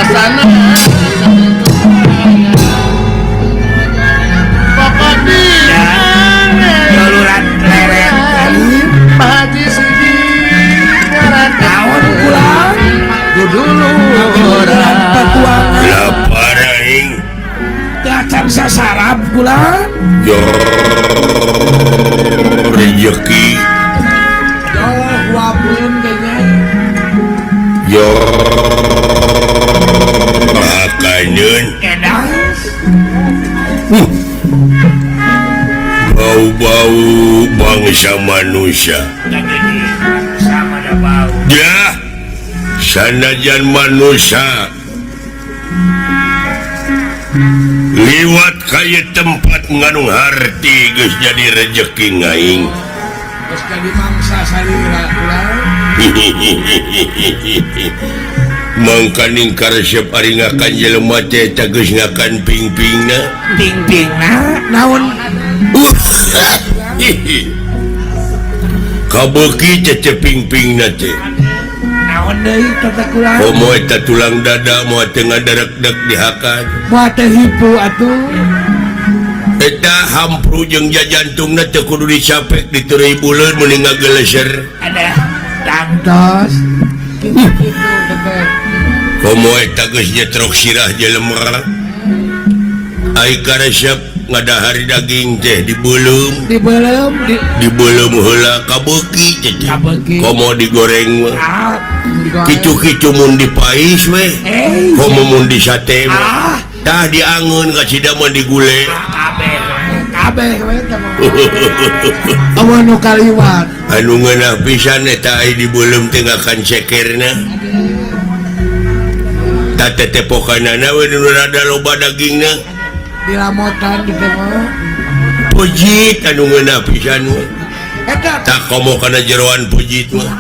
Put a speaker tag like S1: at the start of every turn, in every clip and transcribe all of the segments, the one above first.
S1: Rasana pokoknya
S2: Joluran leret
S1: Pak Haji Sidik ngaran
S2: naon kula
S1: duduluran
S2: patuangan
S3: Lapar aing.
S2: Acan sasarap kula.
S3: Yo rezeki.
S2: Oh, wapun kayaknya.
S3: Yo makanyeun.
S2: Edan.
S3: Bau-bau bangsa manusia.
S2: Sama ada bau.
S3: Ya, sanajan manusia liwat kaya tempat ngandung harti geus jadi rejeki ngaing.
S2: Geus jadi mangsa salira kula.
S3: Mangkaning karesep ari ngakan jelema teh eta geus ngakan ping-pingna.
S2: Ping-pingna naon?
S3: Kabeuki teh ping-pingna teh.
S2: Naon deui teh kula?
S3: Komo eta tulang dada moal teu ngadarekdek dihakan.
S2: Moal teh hipu atuh.
S3: Eta hampru jeung jajantungna teu kudu dicapek diteureuy buleun mending ngageleser.
S2: Ada tangtos. Kitu teh.
S3: Komo eta geus nyetrok sirah jelema. Ai karesep ngadahar daging teh dibeuleum.
S2: Dibeuleum di
S3: dibeuleum heula kabeuki teh.
S2: Kabeuki.
S3: Komo digoreng mah.
S2: Ah, digoreng.
S3: Kitu-kitu mun dipais we.
S2: Eh,
S3: Komo mun disate mah.
S2: Ah.
S3: Tah diangeun ka sida mah digule.
S2: Kabeh kabeh we teh mah. Eueuh nu kaliwat.
S3: Anu ngeunah pisan eta ai dibeuleum teh ngakan cekerna. Tah tetepokanana we nu rada loba dagingna.
S2: Dilamotan gitu mah.
S3: Pujit anu ngeunah pisan we.
S2: Eta
S3: Tah komo kana jeroan pujit mah.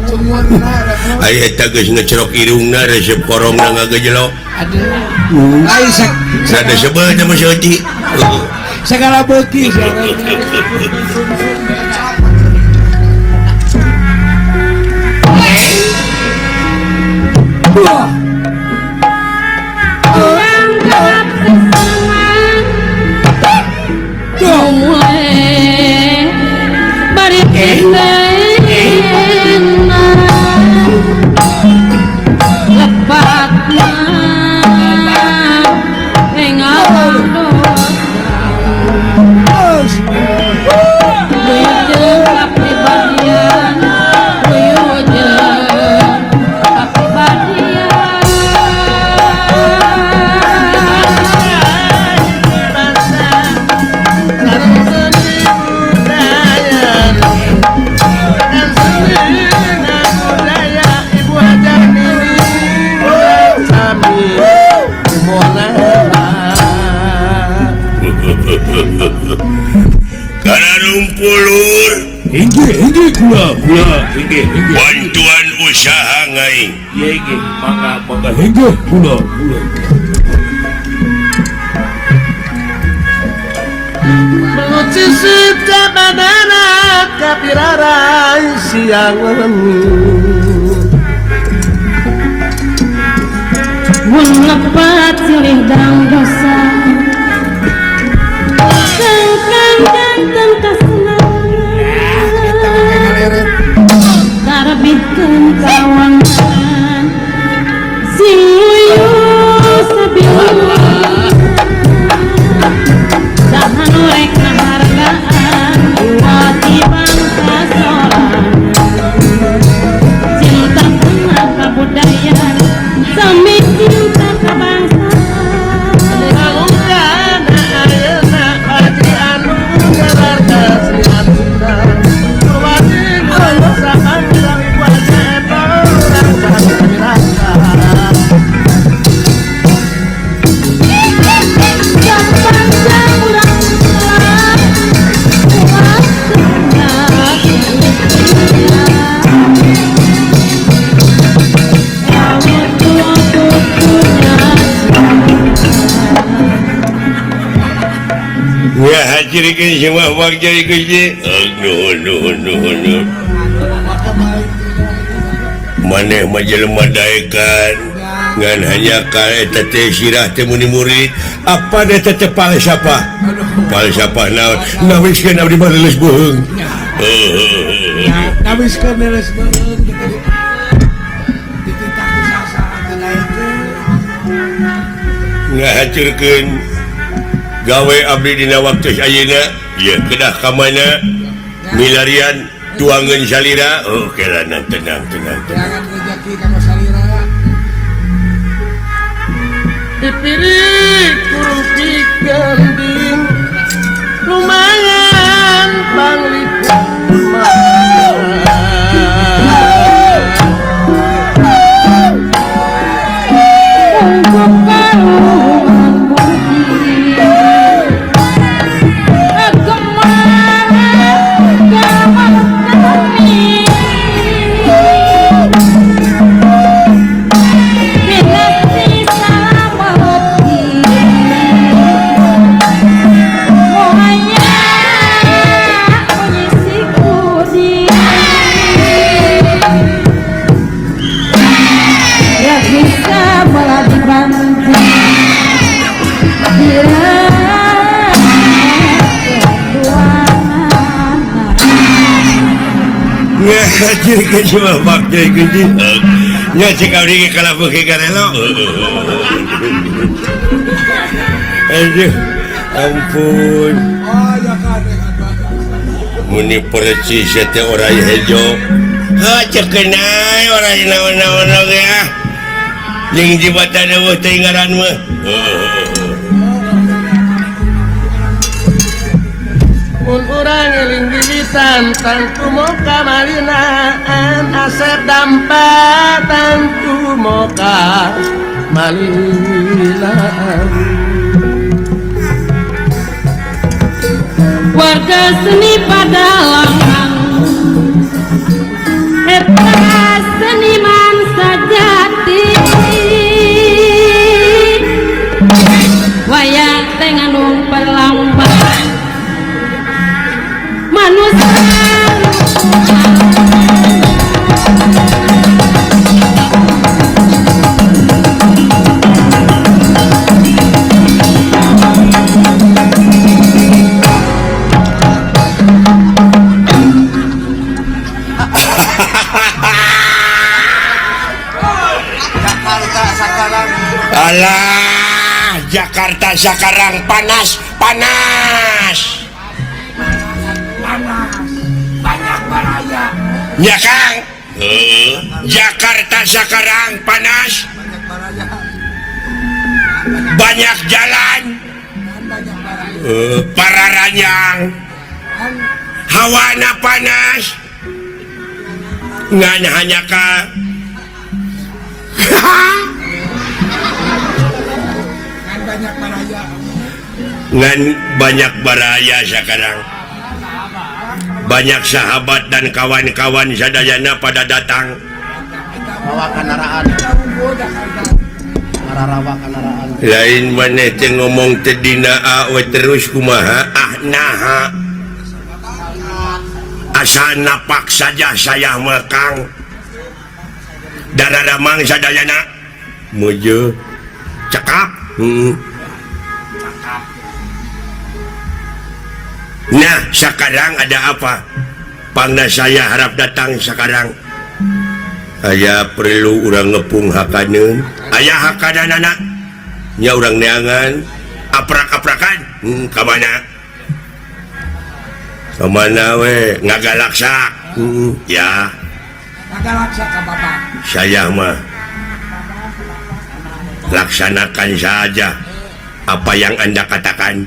S2: cungurna
S3: Ai eta geus ngecerok irungna resep korongna ngagejelok.
S2: Aduh. Ai sak
S3: Sada sebel teh mah seutik.
S2: Segala beuki Wah. Tuh. Terus.
S3: Kararumpulur
S2: Inggih, inggih kula, kula, inggih, inggih.
S3: Bantuan usaha ngaing.
S2: Iya, inggih, mangga, mangga, inggih, kula, kula.
S1: Belut sisip kabanana kapirarai siang wengi.
S4: Mun lepat silih dang dosa Kangkang ganteng kasenangan Tarbihkeun kawangan Sing luyu sabilulungan Saha nu rek ngahargaan Kuwatibang kasorangan Cinta kana kabudayaan Sami cinta kabangsaan
S1: Kalungkana ayeuna haji anu ngalar kasiatuna Purwadi manusa bangsa ibu haji eta urang sami rasa.
S3: Ya hajirikeun semua wak jadi Gusti. Nuhun nuhun nuhun nuhun. Maneh mah jelema daekan. Ngan hanya ka eta teh sirah teh muni murid apa eta teh falsafah falsafah naon nawiskeun abdi mah leuleus beuheung
S2: nawiskeun leuleus beuheung dititah ku sasaran teh naikeun
S3: ngahacurkeun gawe abdi dina waktu ayeuna ieu kedah ka mana milarian tuangeun salira oh kelana tenang tenang tenang
S2: rezeki ka salira
S1: dipirik kurupik gending lumayan panglipur
S3: ampun muni percis teh orai hejo ha cekenai orai naon-naon oge ah jeung jibatan eueuh teh ngaran mah
S1: mun urang eling diwitan tangtu moka malinaan asep dampa tangtu moka malinaan
S4: warga seni padalangan eta seniman sejati wayang teh ngandung perlambang manusia.
S3: Alah, Jakarta sekarang panas, panas.
S2: Panas. Banyak baraya.
S3: Ya, Kang. Jakarta sekarang panas. Banyak jalan. Para ranjang. Hawana panas. Ngan hanya ka ngan banyak baraya sekarang. Banyak sahabat dan kawan-kawan sadayana pada datang. Lain maneh teh ngomong teh dina we terus kumaha ah naha. Asal napak saja saya mah Kang. Dararamang sadayana muju cekap. Nah, sekarang ada apa? Pangna saya harap datang sekarang. Aya perlu urang ngepung hakaneun. Aya hakananana. Nya urang neangan aprak-aprakan. Ka mana? Ka mana we? Ngagalaksa. Ya.
S2: Ngagalaksa ka bapak.
S3: Saya mah laksanakan saja apa yang Anda katakan.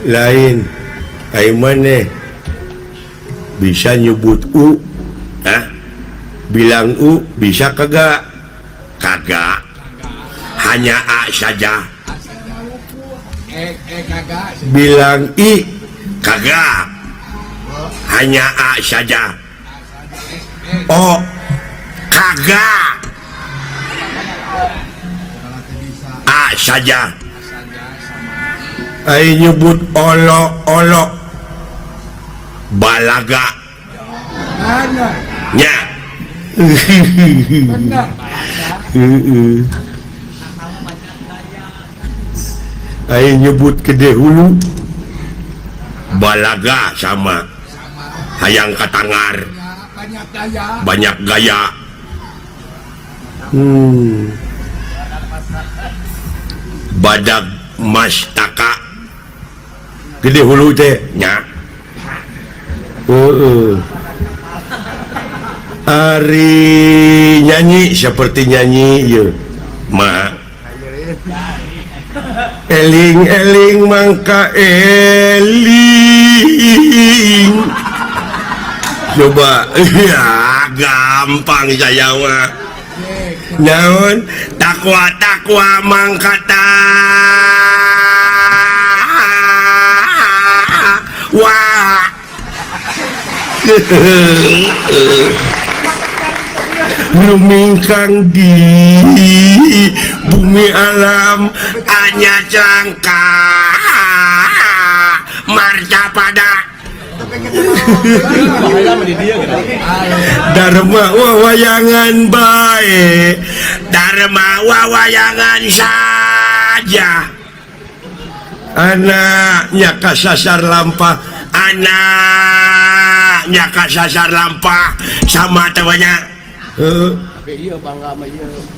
S3: Lain ai maneh bisa nyebut u, hah? Bilang u bisa kagak? Kagak. Hanya a saja. Bilang i kagak. Hanya a saja. O kagak. A saja. Ai nyebut olo olo balaga nya. Ayo nyebut Gede Hulu balaga sama hayang katangar banyak gaya. Badak Mastaka Gede Hulu teh nya. Ari nyanyi seperti nyanyi ieu ma eling-eling mangka eling. Coba ya gampang saya mah. Naon takwa takwa mangka wah. Lumingkang di bumi alam hanya cangka marca pada Dharma wawayangan bae Dharma wawayangan saja. Anaknya kasasar lampah, anaknya kasasar lampah sama temannya.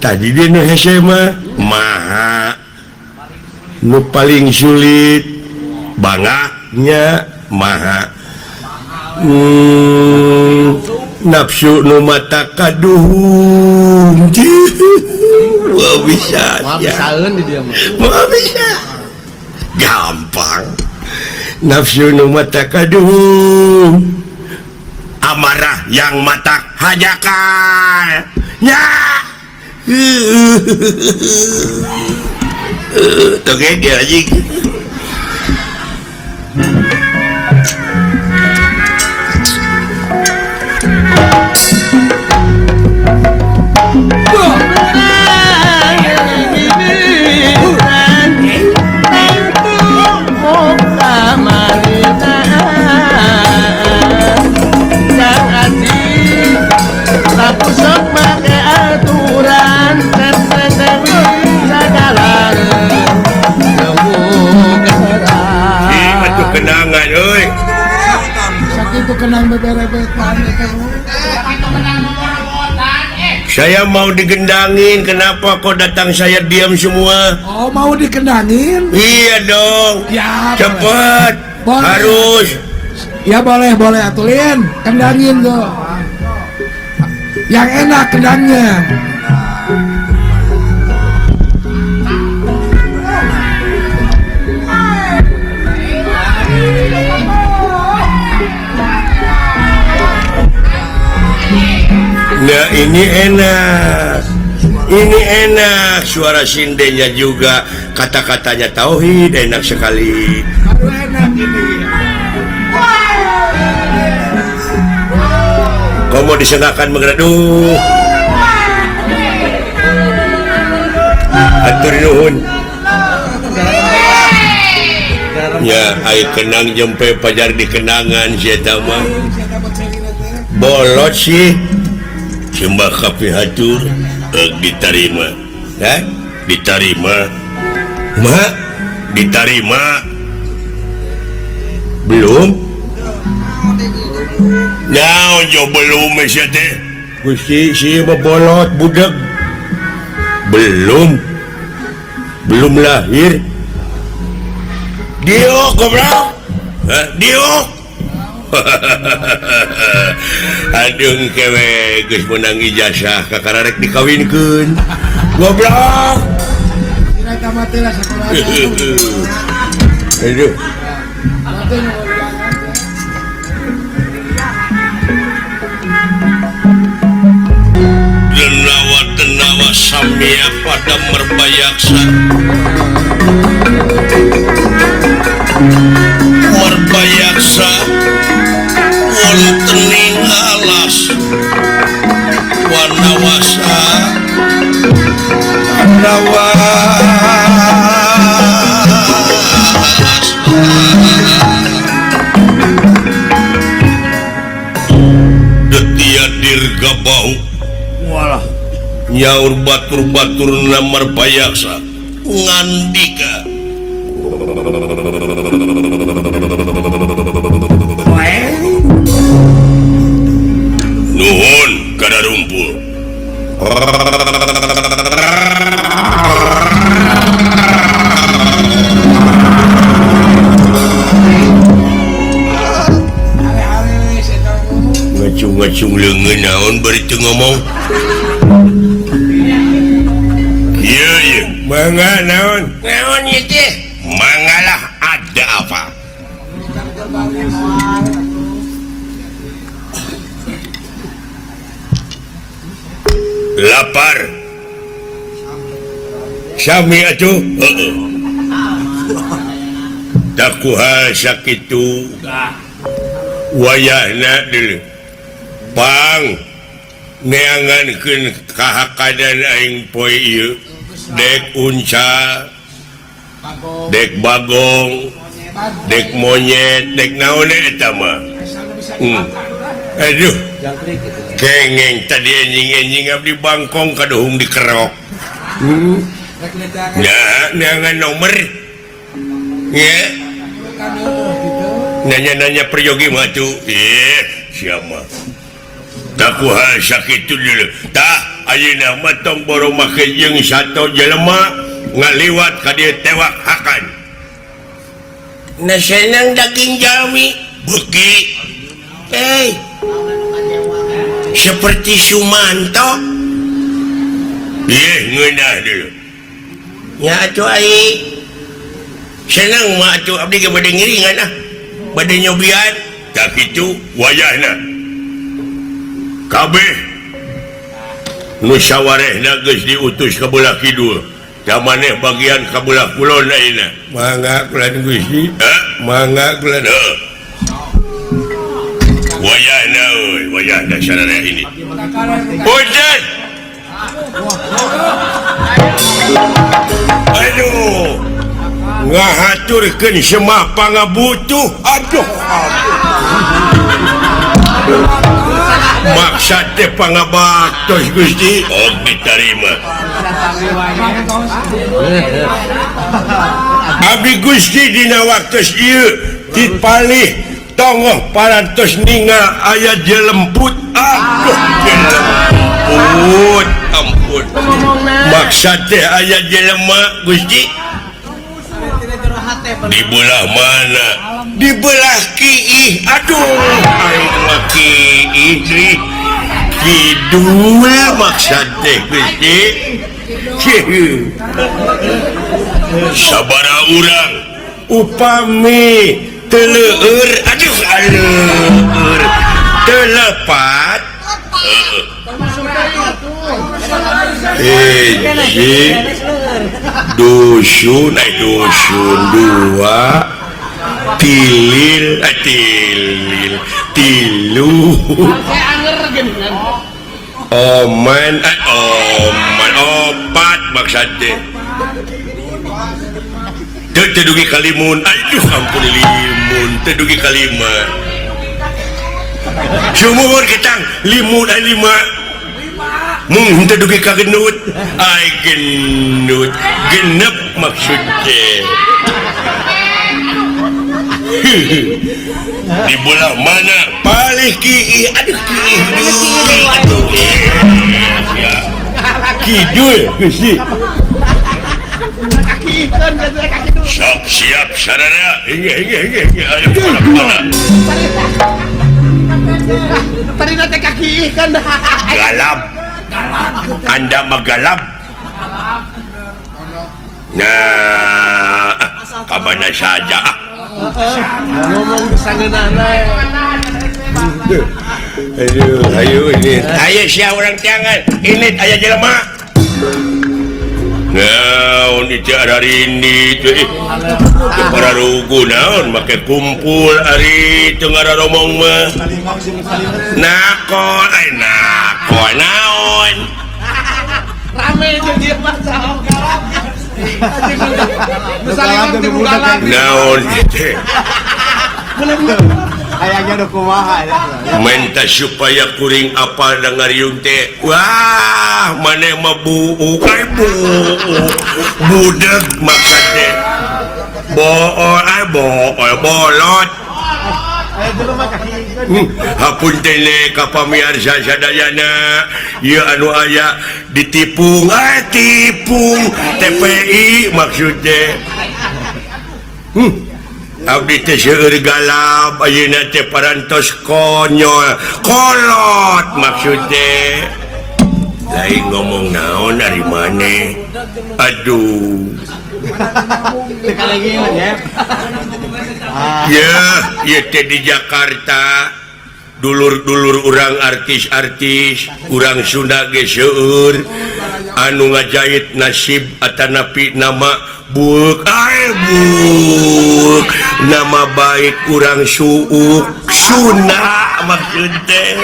S3: Tadi dia nu hese mah maha nu paling sulit banganya maha nafsu nu mata kaduhung. Wah bisa ya. Wah bisa gampang nafsu nu mata kaduhung amarah yang mata hajakan ya. Tuh dia anjing. Kenangan euy.
S2: Sakitu kenang beberebetan eta.
S3: Saya mau digendangin, kenapa kok datang saya diam semua?
S2: Oh, mau dikendangin?
S3: Iya dong.
S2: Ya,
S3: cepet.
S2: Boleh.
S3: Harus.
S2: Ya boleh, boleh atulin. Kendangin tuh. Yang enak kendangnya.
S3: Nah ini enak, ini enak, suara sindennya juga, kata-katanya tauhid enak sekali.
S2: Aduh enak ini.
S3: Kau mau disengakan mengereduh. Atur nuhun. Ya, ai kenang jempe pajar di kenangan si eta mah. Bolot sih. Sembah kapihatur diterima. Eh? Diterima. Ma, diterima. Belum? Nah, jo belum sia teh. Gusti si bolot budak. Belum. Belum lahir. Diuk goblok. Hah, diuk. Aduh kewe geus meunang ijazah kakara rek dikawinkeun. Goblok. Aduh. Denawa denawa samia pada merbayaksa. Merbayaksa wontening alas wanawasa anawas detia dirga bau walah Nyaur batur-batur namar payaksa ngandika. Nuhun kada rumpul. Ngacung-ngacung leungeun naon bari teu ngomong. Ieu ieu mangga naon? Naon ieu teh? Mangalah ada apa? Lapar. Sami atuh. Heeh. Takuha sakitu. Wayahna deuleu. Pang neangankeun kahakadan aing poe ieu. Dek unca, dek bagong, dek monyet, dek naon eta mah. Aduh. Kengeng tadi enjing-enjing abdi bangkong kaduhung dikerok. Nah, neangan nomor. Ya. Nanya-nanya peryogi mah tuh. Eh, siapa? Takuha sakitu dulu. Tah, ayeuna mah tong boro make jeung sato jelema ngaliwat ka dieu tewak hakan. Na senang daging jalmi beuki. Eh. Seperti Sumanto. Ih, ngeunah dulu. Nya atuh ai. Senang mah atuh abdi ge bade ngiringan ah. Bade nyobian. Tah kitu wayahna. Kabeh nu sawarehna geus diutus ka belah kidul. Ka maneh bagian ka belah kulon ayeuna. Mangga kula Gusti. Hah? Mangga kula. Heuh. Wayahna euy, wayahna sararea ini. Punten. Aduh. Ngahaturkeun semah pangabutuh. Aduh. Maksad teh pangabaktos Gusti. Oh diterima. Abdi Gusti dina waktos ieu dipalih tongoh parantos ningal aya jelemput. Aduh jelemput, ampun. Maksad teh aya jelema Gusti. Di belah mana? Di belah kiih. Aduh, aing mah kiih deui. Kidul maksad teh Gusti. Sabaraha urang upami teu leueur, aduh aleur teu lepat. Hiji dusun, dusun dua tilil, tilil tilu oman, oman opat maksud teh. Teu dugi ka limun, aduh ampun limun, teu dugi ka lima. Sumur ketang limun ai lima. Mung teu dugi ka genut, ai genut, genep maksud teh. Di belah mana? Palih kiih, aduh kiih deui, aduh. Kidul Gusti. Sok siap sararea. Hingga hingga hingga hingga ayo kepala.
S1: Tadi teh kaki ikan.
S3: Galap. Anda magalap. Nah, kamana saja.
S1: Ngomong sangeunahna.
S3: Aduh, ayo ini. Ayo sia urang tiangan. Ini aya jelema. Naon itu hari ini teh. Para rugu naon make kumpul ari teu ngararomong mah. Nakon, ai nakon naon.
S1: Rame jeung ieu mah saha galap. Naon
S3: teh.
S1: Hayangnya nu kumaha
S3: Menta supaya kuring apa ngariung teh. Wah, maneh mah buuk ai buuk. Budeg makan teh. Bool ai bool bolot. Hapunten ka pamiarsa sadayana ieu anu aya ditipung ai tipung TPI maksud teh. Abdi teh seueur galap ayeuna teh parantos konyol kolot maksud teh. Lain ngomong naon ari maneh. Aduh. Ya, ieu teh di Jakarta dulur-dulur urang artis-artis urang Sunda ge seueur anu ngajait nasib atanapi nama buuk ai buuk nama baik urang suuk Sunda maksud teh.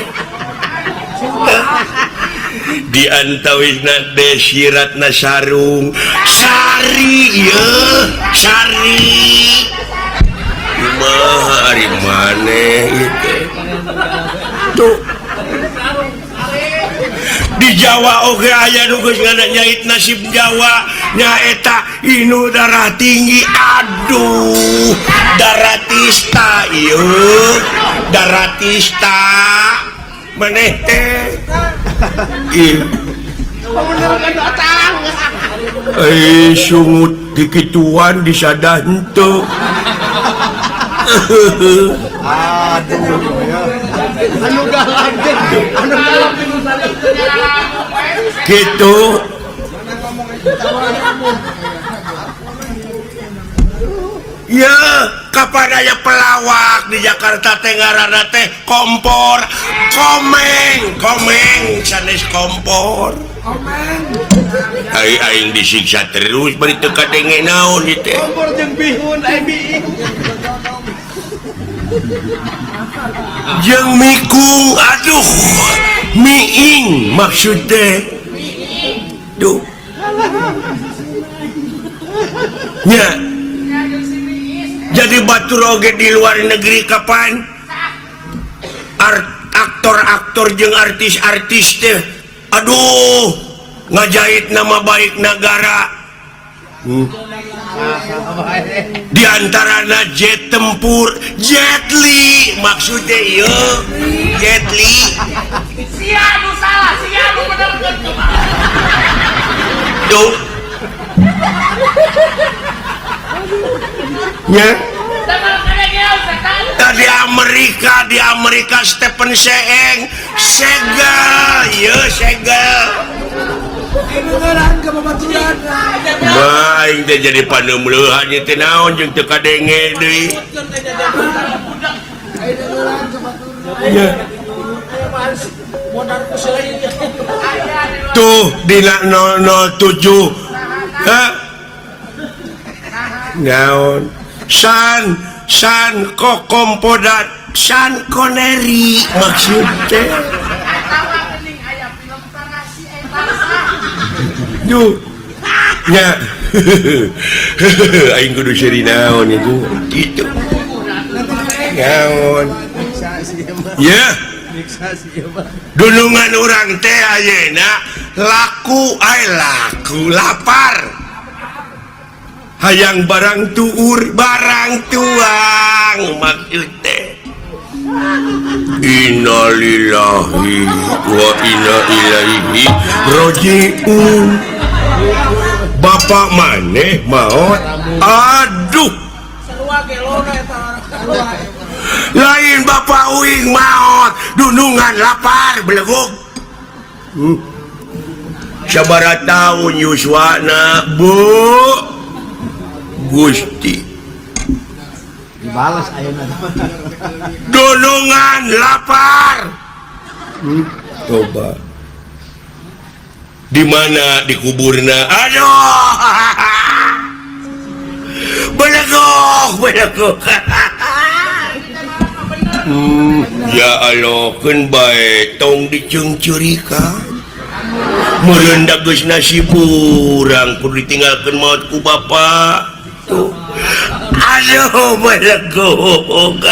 S3: Di antawisna desiratna sarung sari ieu sari kumaha ari maneh ieu teh. Tuh di Jawa oge aya nu geus nganyait nasib Jawa nyaeta inu darah tinggi aduh daratista ieu daratista maneh teh ih eh sungut dikituan disadah henteu.
S1: Aduh ya. Anu galak anu galak
S3: gitu ya kapan aya pelawak di Jakarta teh ngaranna teh kompor komeng komeng sanes kompor komeng ai aing disiksa terus bari teu kadenge naon ieu teh
S1: kompor jeung bihun ai bi
S3: jeung mikung aduh miing maksud teh duh nya jadi batur oge di luar negeri kapan aktor-aktor jeung artis-artis teh aduh ngajait nama baik negara. Di antarana jet tempur Jet Li maksudnya ieu Jet Li
S5: sia nu salah sia nu bener
S3: duh nya di Amerika Stephen Seeng segel ieu segel baik teh jadi paneumleuhan ieu teh naon jeung teu kadenge deui tuh dina 007 ha naon san san kokompodat san koneri maksud teh duh nya aing kudu seuri naon itu kitu naon ya dunungan urang teh ayeuna laku ai laku lapar hayang barang tuur barang tuang maksud teh innalillahi wa inna ilaihi rajiun. Bapak maneh maot aduh lain bapak uing maot dunungan lapar belegug. Sabaraha taun yuswana bu Gusti
S1: dibalas ayeuna
S3: dunungan lapar. Coba di mana dikuburna aduh belegug belegug. Ya Allah keun bae tong diceungceurikan meureun da geus nasib urang kudu ditinggalkeun maot ku bapa tuh aduh belegug.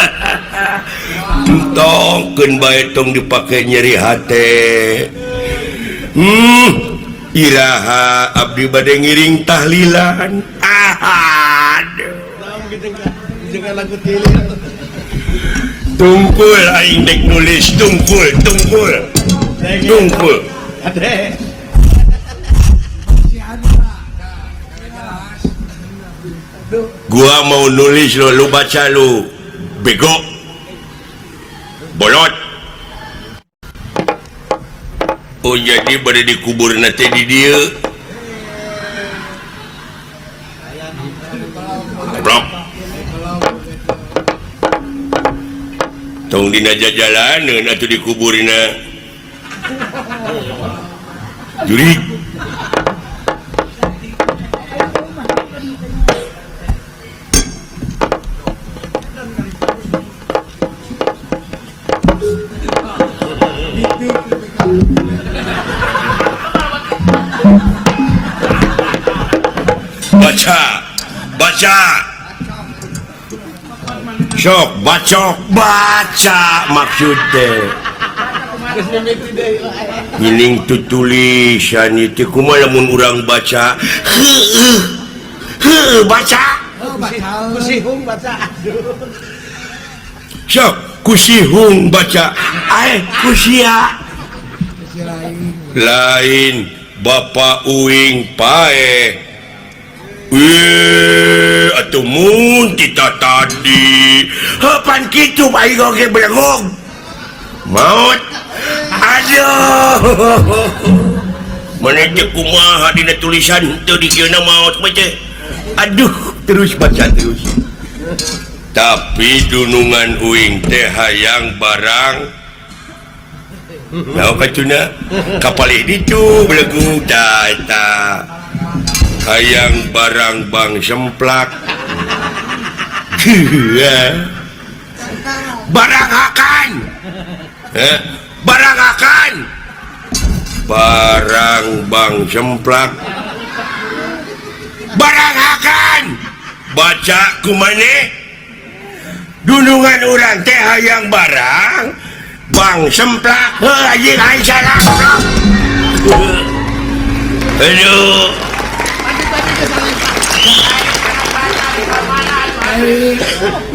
S3: Entong keun bae tong dipake nyeri hate. Iraha abdi bade ngiring tahlilan. Aduh. Tungkul aing dek nulis tungkul tungkul. Tungkul. Gua mau nulis lo, lu baca lu. Bego. Bolot. Oh jadi bade dikubur teh di dieu. Goblok. Tong dina jajalaneun atuh dikuburna. Jurig. Baca, baca, sok, bacok, baca maksudnya. Ngiling tu tulisan itu kumaha lamun urang baca, heueuh, heueuh baca,
S1: kusihung baca,
S3: sok kusihung baca, ai kusia lain bapak uing pae. Atuh mun kita tadi pan kitu aing oge belegog maot. Aduh, mana teh kumaha dina tulisan teu dikieuna maot mah teh. Aduh, terus baca terus. Tapi dunungan uing teh hayang barang naon kacuna kapalih ditu belegug da eta. Hayang barang bang semplak. Barang akan. Barang akan. Barang bang semplak. Barang akan. Baca kumane? Dunungan urang teh hayang barang bang semplak. Heuh anjing aing salah. Aduh.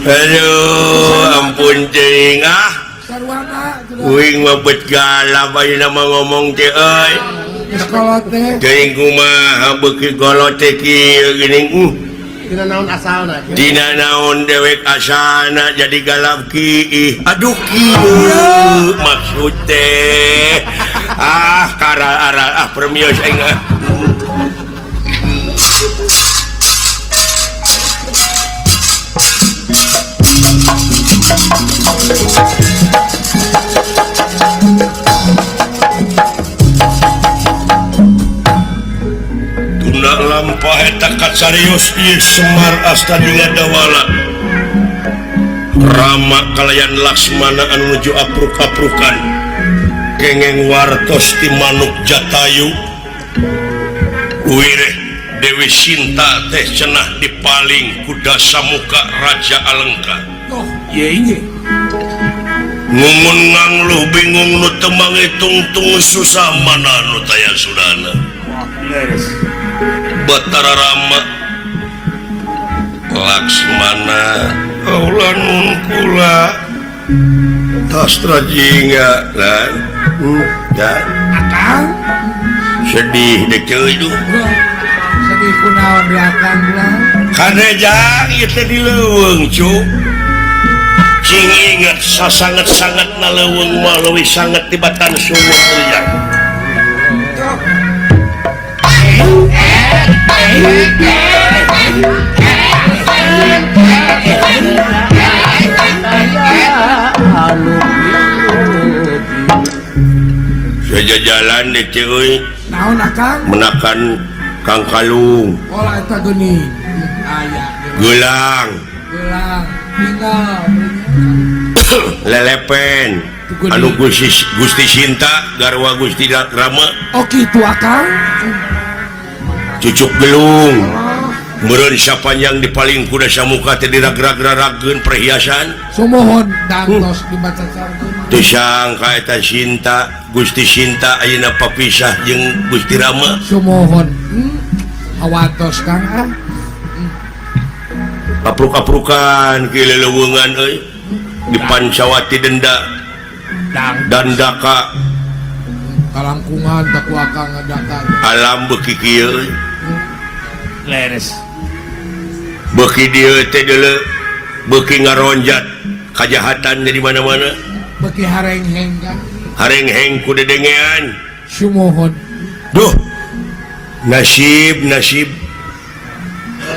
S3: Aduh, ampun teuing ah. Uing mah bet galap ayeuna mah ngomong teh euy. Teuing kumaha beuki golot teh kieu geuning.
S1: Dina naon asalna?
S3: Dina naon dewek asalna jadi galap kiih. Aduh kieu maksud teh. Ah karal-aral ah permios aing ah. Tuna lampah eta kacarios ieu Semar Astadinga Dawala Rama kalayan Laksmana anu nuju apruk-aprukan kengeng wartos ti manuk Jatayu wireh Dewi Sinta teh cenah dipaling ku Dasamuka Raja Alengka.
S2: Oh, ye.
S3: Ngungun ngangluh bingung nu teu mangitungtung susah mana nu taya sudana. Batara Rama Laksmana kaula nun kula tastra jingga lan
S2: akang
S3: sedih deh ceuy duh.
S2: Sedih kunaon di akang bilang
S3: kadejang ieu teh di leuweung cu. Cing inget sasanget-sanget na leuweung mah leuwih sanget tibatan sumur liang. Jalan deh ceuy.
S2: Naon akang?
S3: Menakan Kang Kalung.
S2: Pola eta geuning. Aya.
S3: Gelang.
S2: Gelang. Tinggal.
S3: Lelepen. Anu Gusti Sinta garwa Gusti Rama.
S2: Oh kitu akang.
S3: Cucuk gelung. Meureun sapanjang di paling kuda samuka teh diragrag-rarageun perhiasan.
S2: Sumuhun dangtos dibacacarkeun.
S3: Teu sangka eta Sinta, Gusti Sinta ayeuna papisah jeung Gusti Rama.
S2: Sumuhun. Awatos Kang ah.
S3: Kapruk-kaprukan ki leleuweungan euy. Di Pancawati denda. Dandaka
S2: kalangkungan tak ku akang ngadaka.
S3: Alam beuki kieu euy.
S1: Leres.
S3: Beuki dieu teh deuleu beuki ngaronjat kajahatan di mana-mana.
S2: Beuki harengheng kan.
S3: Harengheng ku dedengean.
S2: Sumuhun.
S3: Duh. Nasib nasib.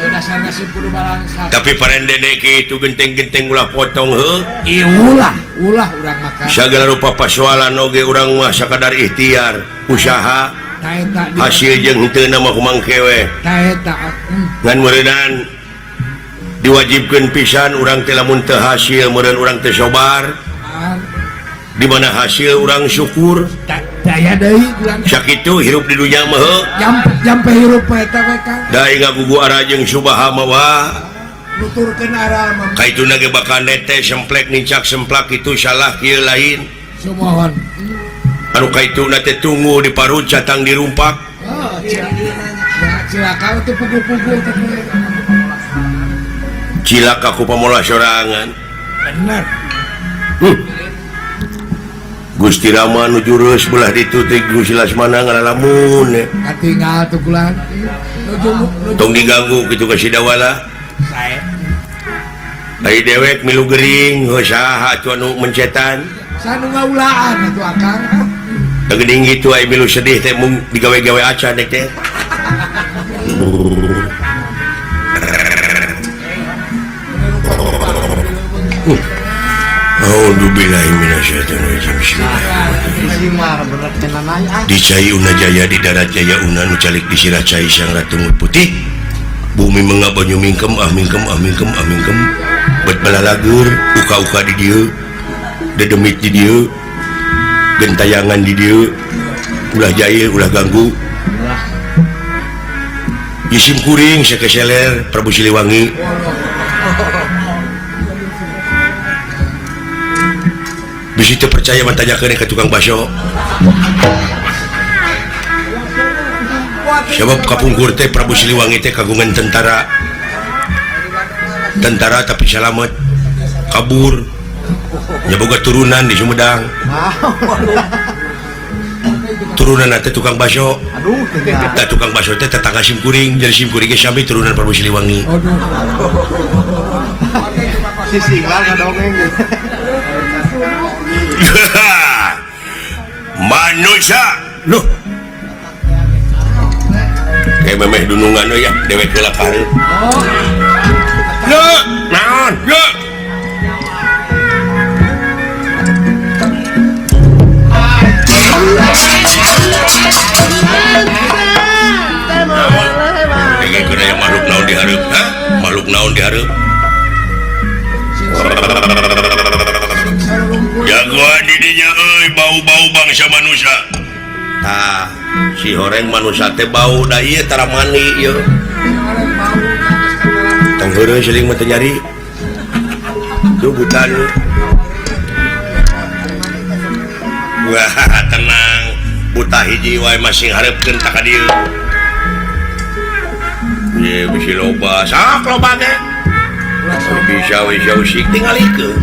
S2: Dasar nasib kudu balangsa.
S3: Tapi parendene kitu genteng-genteng ulah potong heuh.
S2: Ieu ulah, ulah urang makan.
S3: Sagala rupa pasoalan oge urang mah sakadar ikhtiar, usaha. Hasil jeung henteu mah kumangke we.
S2: Ta eta.
S3: Ngan meureunnan diwajibkeun pisan urang teh lamun teu hasil meureun urang teh sobar. Di mana hasil urang syukur.
S2: Daya deui urang.
S3: Sakitu hirup di dunya mah heuh.
S2: Jampe hirup eta we Kang.
S3: Da ngagugu ara jeung subaha mah wah.
S2: Nuturkeun ara mah.
S3: Kaituna ge bakal netes semplek nincak semplak itu salah kieu lain.
S2: Sumuhun.
S3: Anu kaituna teh tunggu di parut catang dirumpak.
S2: Oh, cilaka teh pugu-pugu teh.
S3: Cilaka ku pamolah sorangan.
S2: Bener.
S3: Gusti Rama nu jurus belah ditu teh Gusti Lasmana ngalalamun.
S2: Katinggal tuh kulan.
S3: Tong diganggu kitu ka Sidawala.
S2: Sae.
S3: Ai dewek milu gering heuh saha atuh anu mencetan.
S2: Sanu ngaulaan atuh akang.
S3: Geuning gitu ai milu sedih teh mung digawe-gawe acan teh. A'udzubillahi minasyaitonirrajim. Bismillahirrahmanirrahim. Di Cai Una Jaya di darat Jaya Una nu calik di sirah cai Sang Ratu Putih. Bumi mengap banyu mingkem ah mingkem ah mingkem ah mingkem. Bet balalagur uka-uka di dieu. Dedemit di dieu. Gentayangan di dieu. Ulah jahil ulah ganggu. Isim kuring sakeseler Prabu Siliwangi. Bisi teu percaya mah tanyakeun ka tukang bakso. Sebab kapungkur teh Prabu Siliwangi teh kagungan tentara. Tentara tapi salamet kabur. Nya boga turunan di Sumedang. Turunan teh tukang bakso. Tah tukang bakso teh tetangga simkuring, jadi simkuring ge sami turunan Prabu Siliwangi.
S1: Sisinglah ngadongeng.
S3: Manusia loh. Kayak memeh dunungan ya, dewek heula ka hareup. Loh, naon? Loh. Dengekeun aya makhluk naon di hareup, ha? Makhluk naon di hareup? Jagoan didinya euy, bau-bau bangsa manusia. Tah, si horeng manusia teh bau da ieu tara mani ieu. Tong heureun siling mah teu nyari. Duh buta lu. Wah, tenang. Buta hiji wae masing hareupeun ta ka dieu. Ye bisi loba, sok loba ge. Bisa we usik tingalikeun.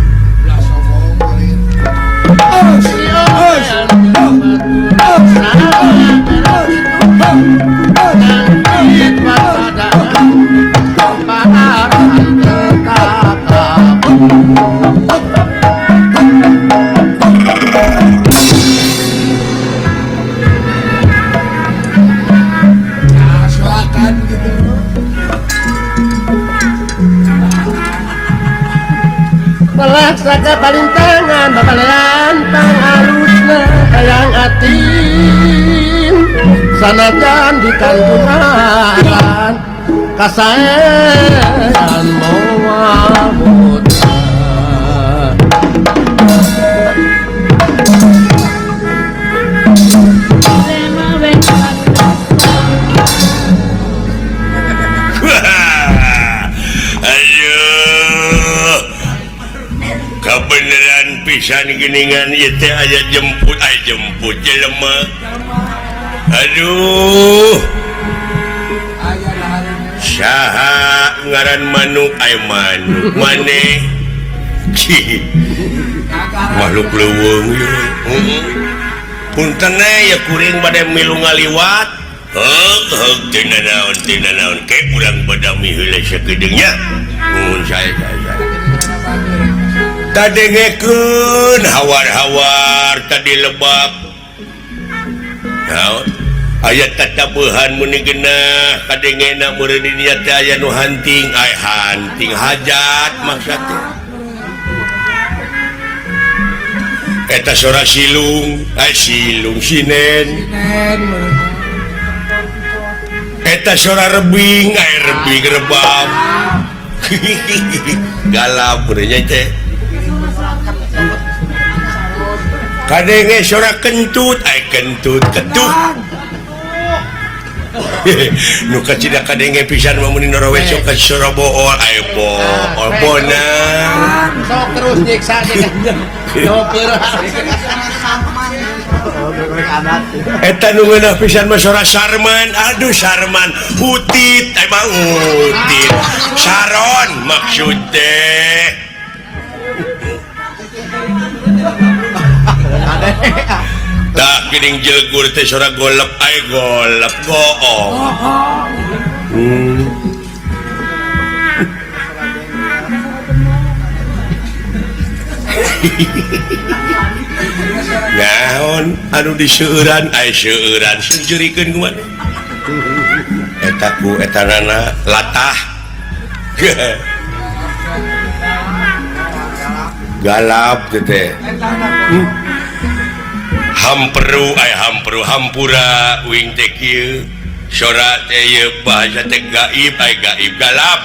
S1: Saka palintangan babalean pangalusna hayang atin sanajan dikantunan kasaean moal buta.
S3: pisan geningan ieu teh aya jemput ay jemput jelema. Aduh. Saha ngaran manuk ay manuk maneh. Makhluk leuweung ieu. Punten ya kuring bade milu ngaliwat. Heug heug teu nanaon ke urang badami heula sakedeung nya. Nuhun saya. Tadengekeun hawar-hawar tadi lebak. Naon? Aya tatabuhan muni genah kadengena meureun di dinya teh aya nu hanting, ay hanting hajat maksud teh. Eta sora silung, ay silung sinen. Eta sora rebing, ay rebing rebab. Galap meureun teh. Kadenge sora kentut, ay kentut ketuk. Nu kacida kadenge pisan mah mun norowe sok ka sora bool, ay bool bonang.
S1: Sok terus nyiksa
S3: Eta nu ngeunah pisan mah sora Sarman, aduh Sarman, hutit emang hutit. Saron maksud teh. Tah geuning jelgur teh sora golep ay golep goong. Naon anu diseueuran ay seueuran seujeurikeun kumaha eta ku etanana latah galap teh hamperu ay hamperu hampura wing teh kieu sora teh ieu bahasa teh gaib ay gaib galap.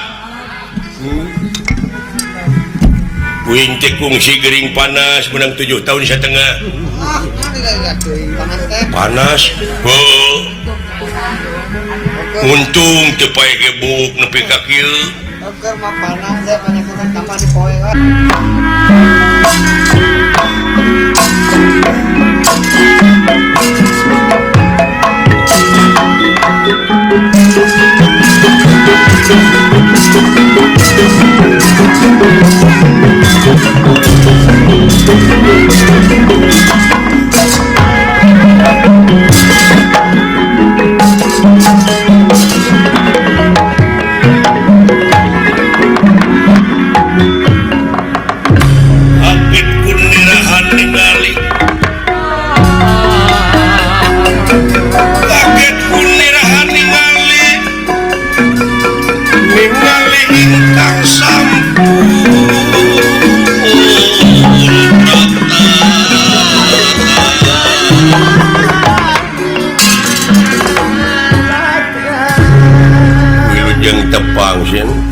S3: Wing teh kungsi gering panas menang 7 tahun setengah panas heuh untung teu pae gebuk nepi ka kieu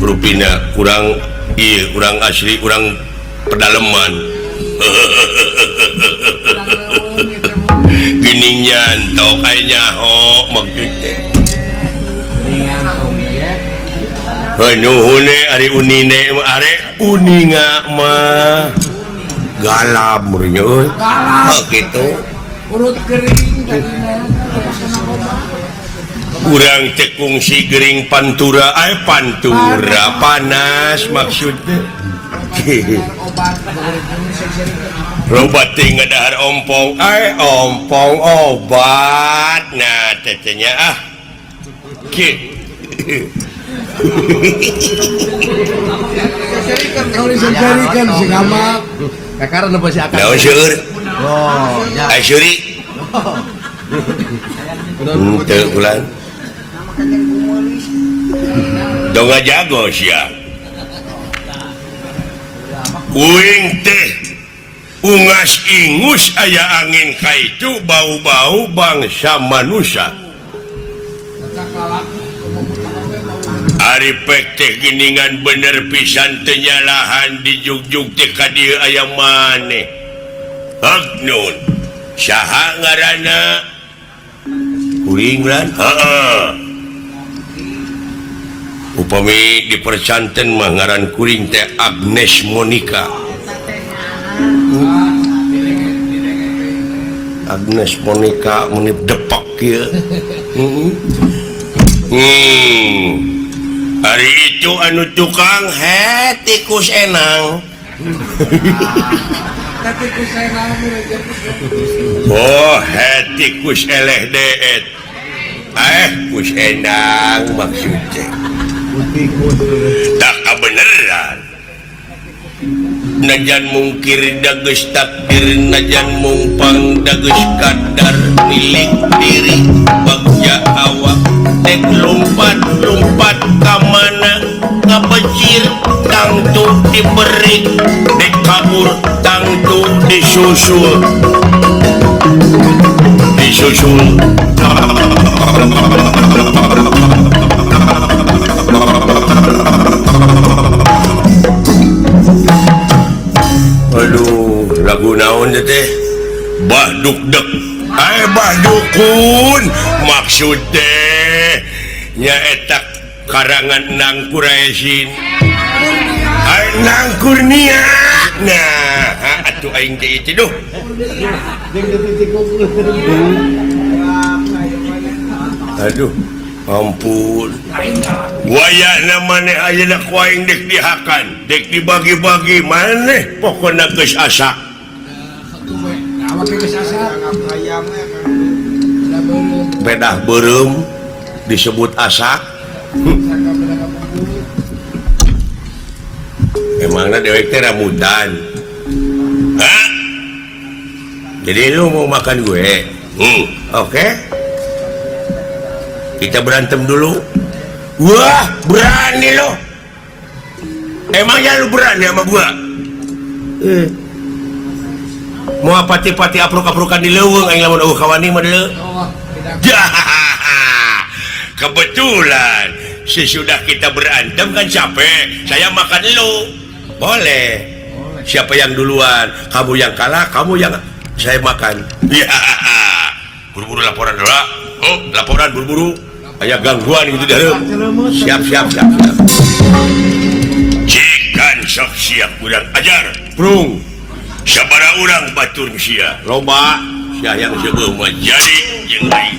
S3: rupina kurang iya kurang asli kurang pedaleman gini nyantok ay nyaho maksudnya nuhune ari unine are uninga mah galap meureun euy kitu
S2: urut kering
S3: urang tekung si gering pantura ay pantura panas maksudnya obat tinggal dahar ompong ay ompong obat nah tetenya ah dong jago sia uing teh ungas ingus aya angin kaitu bau-bau bangsa manusia. Ari pek teh geningan bener pisan teu nyalahan dijugjug teh ka dieu aya maneh. Hak nun saha ngaranna? Kuring lan heeh. Upami dipercanten mah ngaran kuring teh Agnes Monica. Agnes Monica menip depak kieu. Hari itu anu tukang he tikus enang. Oh he tikus eleh deet. Kus enang maksudnya. Tak kebenaran. Najan mungkir dageus takdir, najan mungpang dageus kadar milik diri bagja awak tek lompat-lompat ka mana ngabecir tangtu diberi dek kabur tangtu disusul disusul. Aduh, lagu naon teh? Bah duk dek. Bah dukun maksud teh nyaeta karangan Nang Kuraisin. Nang Kurnia. Nah, atuh aing teh itu duh. Aduh, ampun. Wayahna maneh ayeuna ku aing dek dihakan, dek dibagi-bagi maneh pokona geus asak. Pedah beureum disebut asak. Emangna dewek teh rambutan. Hah? Jadi lu mau makan gue? Oke. Kita berantem dulu. Wah, berani lo. Emangnya lu berani sama gua? Mau pati-pati apruk-aprukan di leuweung aing lamun eueuh kawani mah deuleu. Kebetulan sesudah kita berantem kan capek, saya makan lu. Boleh. Siapa yang duluan? Kamu yang kalah, kamu yang saya makan. Ya. Buru-buru laporan dulu. Oh, laporan buru-buru. Aya gangguan gitu dalam. Siap, siap, siap, siap. Cikan sok siap urang ajar. Prung. Sabaraha urang batur sia. Loba sia yang seubeuh mah jadi jeung aing.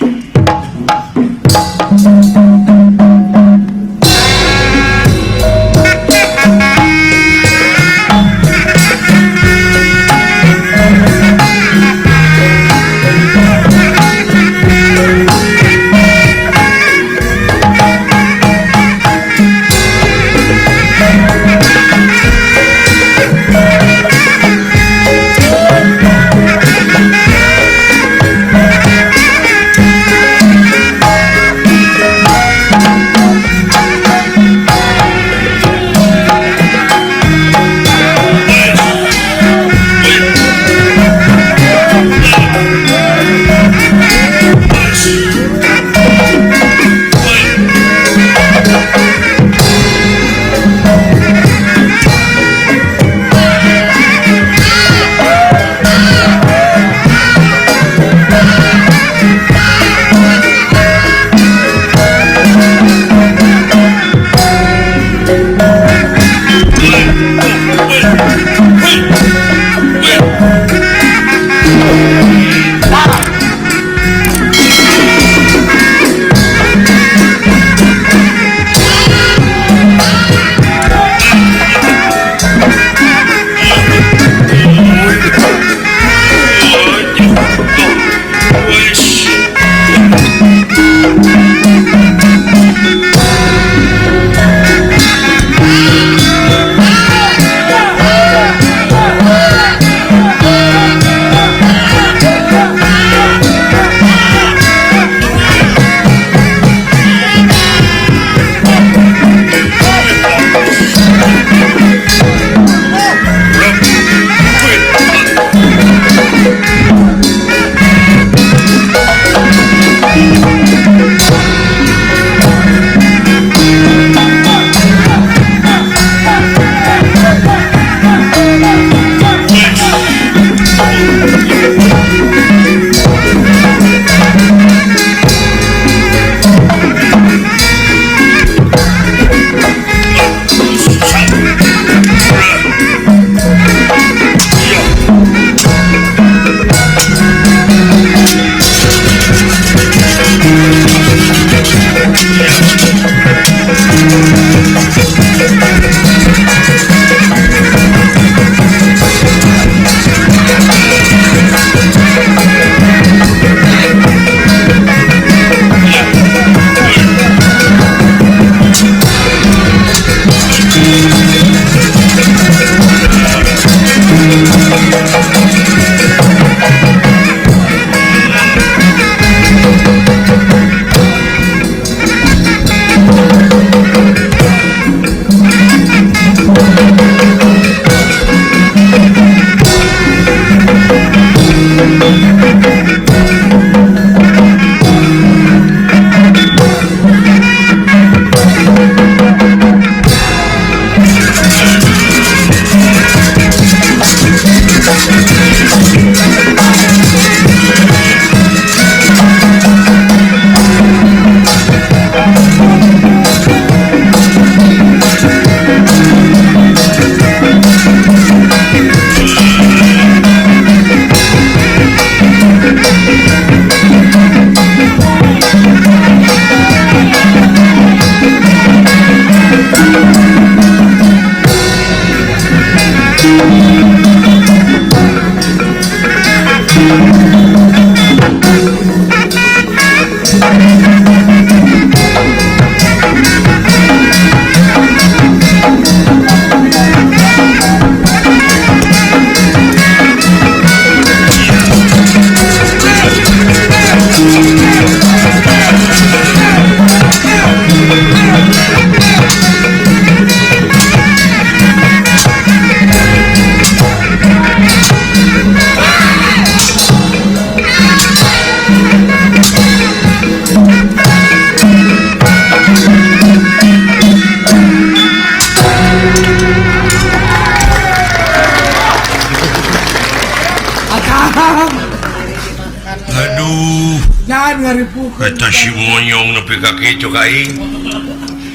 S3: Aduh,
S2: jangan ngaripuh.
S3: Eta si monyong nepi ka kitu ka aing.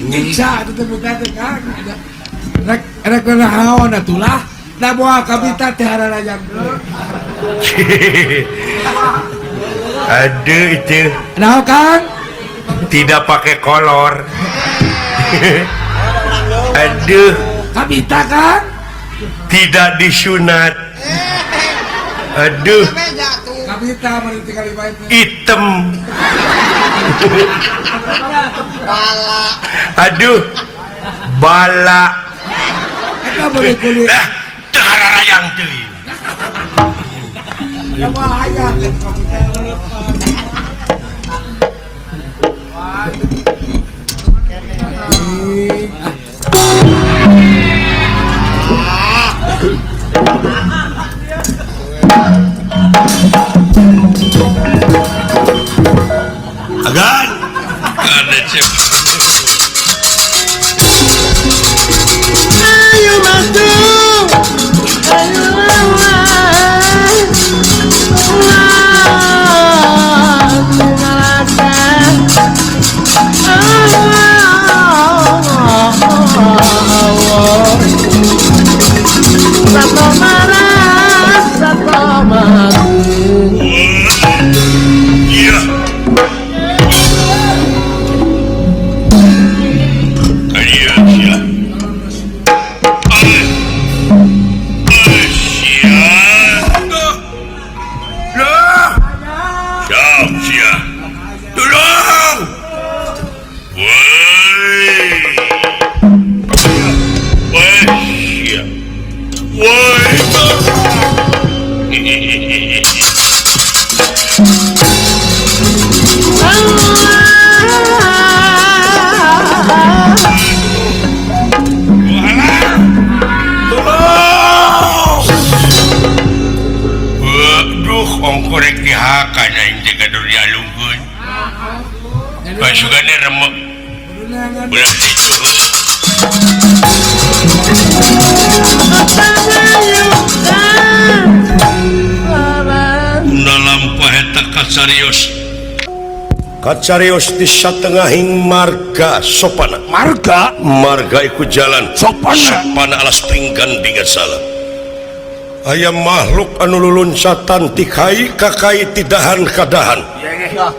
S2: Nyiksa atuh teh buka teh Kang. Rek rek naon atulah. Da moal kabita teh hararajang.
S3: Aduh itu.
S2: Naon Kang?
S3: Tidak pakai kolor. Aduh.
S2: Kabita Kang?
S3: Tidak disunat. Aduh. Hitam. Aduh. Bala. Dah, teu hararayang teuing. Agan. Ada cep.
S1: Ayo masuk. Ayo
S3: Iya. Iya, sia. Sia. Lah. Siap, sia. Tolong. Woi. Woi, sia. Woi. Aduh, ongkorek dihakan aing teh ka dialungkeun. Pasugane remek. Berarti lampah eta kacarios. Kacarios di satengahing marga sopana. Marga? Marga iku jalan sopana. Sopana alas pinggan bigasala. Aya makhluk anu luluncatan ti kai ka kai tidahan kadahan.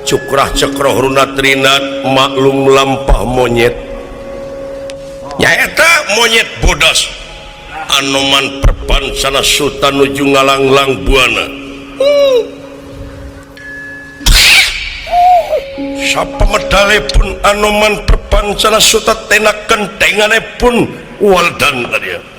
S3: Cukrah cekroh runat rinat maklum lampah monyet. Nyaeta monyet bodas. Anoman perpansana sultan nuju ngalanglang buana. Sapa medale pun anoman perpansana sultan tenak kentengane pun waldan tadi.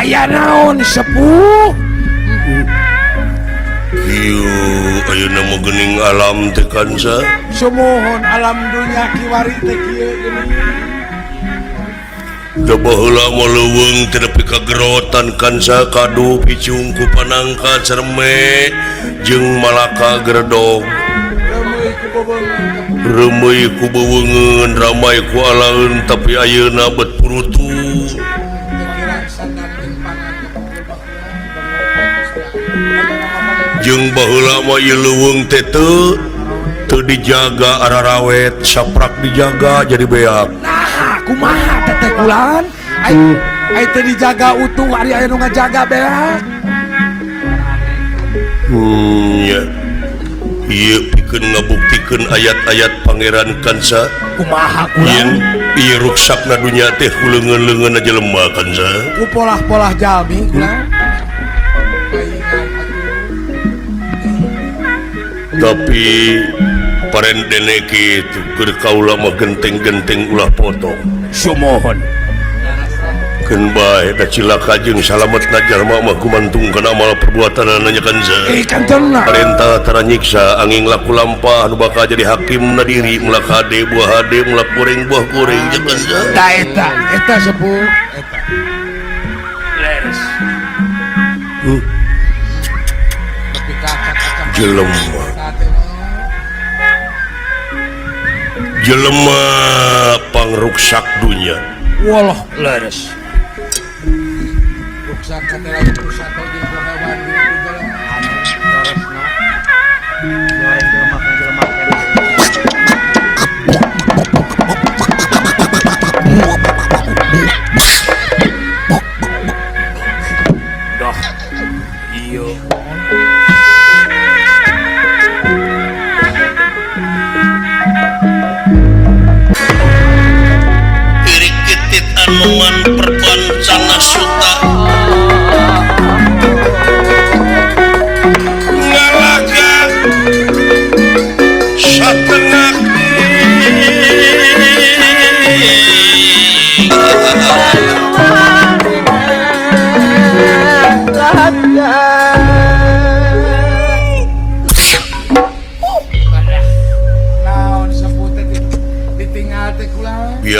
S2: Aya naon sepuh?
S3: Ieu ayeuna mah geuning alam teh kansa.
S2: Sumuhun alam dunya kiwari teh kieu geuning.
S3: Da baheula mah leuweung teh nepi ka gerotan kansa kadu picung ku panangka cerme jeung malaka geredog. Reumeuy ku beuweungeun ramai ku alaeun tapi ayeuna bet purutu. Jeung baheula mah ieu leuweung teh teu dijaga ararawet saprak dijaga jadi beak.
S2: Nah, kumaha teteh kulan? Ai teu dijaga utuh ari aya nu ngajaga beak.
S3: Nya. Ieu pikeun ngabuktikeun ayat-ayat Pangeran Kansa.
S2: Kumaha kulan?
S3: Ieu ruksakna dunya teh ku leungeun-leungeun jelema Kansa.
S2: Ku polah-polah jalmi kulan.
S3: Tapi parendene kitu keur kaula mah genteng-genteng ulah potong.
S2: Sumohon.
S3: Keun bae da cilaka jeung salametna jalma mah gumantung kana amal perbuatanana nya Kansa.
S2: Kantenna.
S3: Parentah tara nyiksa angin laku lampah nu bakal jadi hakim na diri mulak hade buah hade mulak goreng buah goreng nya Kansa.
S2: Ta eta eta sepuh eta. Leres.
S3: Jelema. Jelema pangruksak dunya.
S2: Walah leres. Ruksak katela rusak jeung hewan jeung jelema. Dah. Iyo.
S3: Anoman perpancana suta ngalaga satengah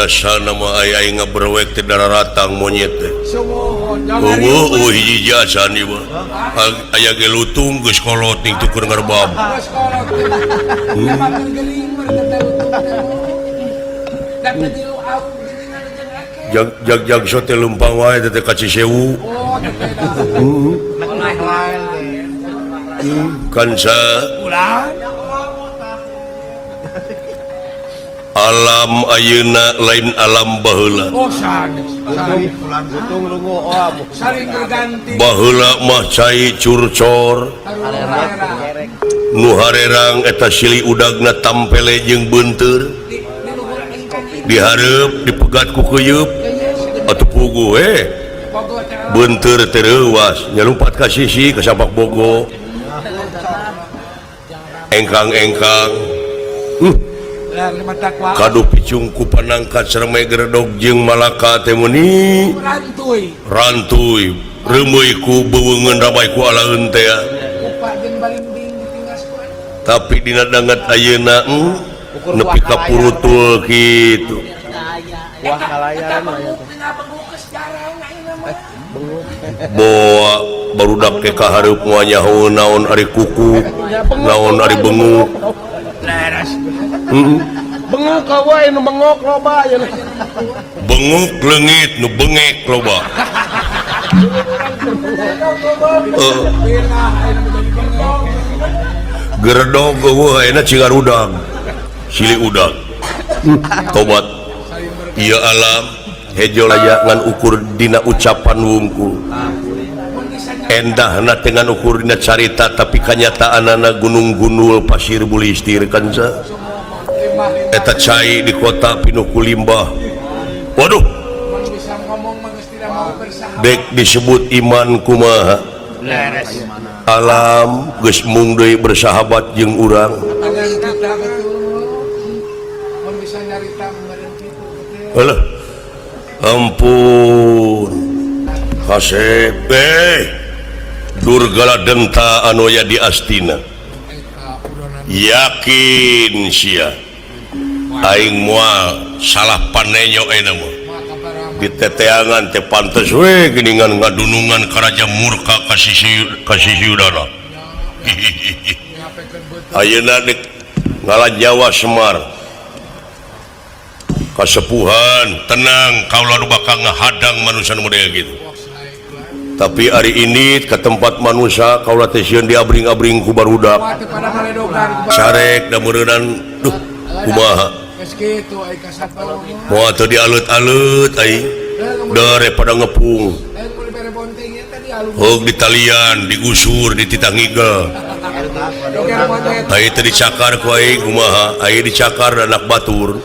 S3: Biasa nama aya ngaberwek teh daratang monyet teh. Eueuh hiji jasa ieu mah. Aya ge lutung geus kolot ning tukur ngerbab. Jag jag sote leumpang wae teh ka Cisewu. Kansa alam ayeuna lain alam baheula. Baheula mah cai curcor nu harerang eta silih udagna tampele jeung beunteur dihareup dipegat ku keuyeup atuh puguh beunteur teh reuwas nyalumpat ka sisi ka sapak bogo engkang-engkang kadu picung ku panangkat serme geredog jeung malaka teh meuni rantuy reumeuy ku beuweungeun ramai ku alaeun teh. Tapi dina danget ayeuna nepi ka purutul kitu. Boa barudak ke kahareup moal nyaho naon ari kuku naon ari benguk.
S1: Benguk wae nu bengok loba ya.
S3: Benguk leungit nu bengek loba. Geredog eueuh ayeuna cigarudang. Silih udang. Tobat. Ieu alam hejo laya ngan ukur dina ucapan wungkul. Endahna teh ngan ukur dina carita tapi kanyataanana gunung-gunul pasir bulistir kanca. Eta cai di kota pinuh ku limbah. Waduh. Dek disebut iman kumaha. Alam geus mung deui bersahabat jeung urang. Alah. Ampun. Kasep Durgala denta anu aya di Astina. Yakin sia aing moal salah panenyo ayeuna mah. Diteteangan teh pantes we geuningan ngadunungan ka Raja Murka ka sisi udara. Ayeuna dek ngalanjawa Semar. Kasepuhan tenang kaula nu bakal ngahadang manusia nu model kitu. Tapi hari ini ke tempat manusia kaula teh sieun diabring-abring ku barudak. Carek da meureunnan duh kumaha. Moal teu dialeut-aleut aing daripada ngepung. Heug ditalian, digusur, dititah ngigel. Aing teh dicakar ku aing kumaha? Aing dicakar anak batur.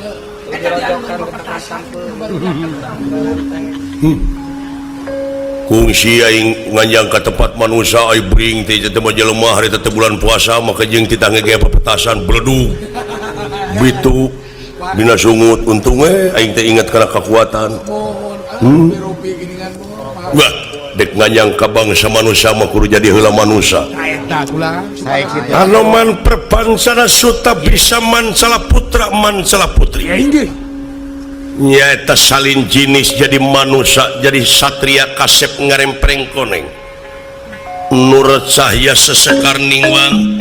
S3: Kungsi aing nganjang ka tempat manusia aing bring teh teh mah jelema hari teh bulan puasa maka jeung titah ngege pepetasan bledug. Bitu dina sungut untung we aing teh ingat kana kekuatan. Wah, dek nganjang ka bangsa manusia mah kudu jadi heula manusia. Anoman perpansana suta bisa mansala putra mansala putri. Nyaeta salin jinis jadi manusia jadi satria kasep ngarempreng koneng. Nurut cahya sesekar ningwang.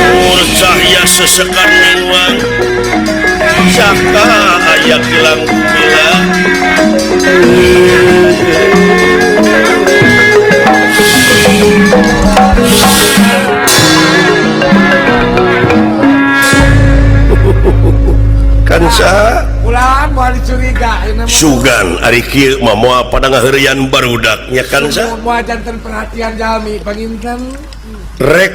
S3: Nur cahya sesekar ningwang. Caka aya kilang gumilang. Kansa
S2: ulah moal dicuriga
S3: sugan ari kieu mah moal pada ngaheureuyan barudak nya kansa
S2: moal janten perhatian jalmi panginten
S3: rek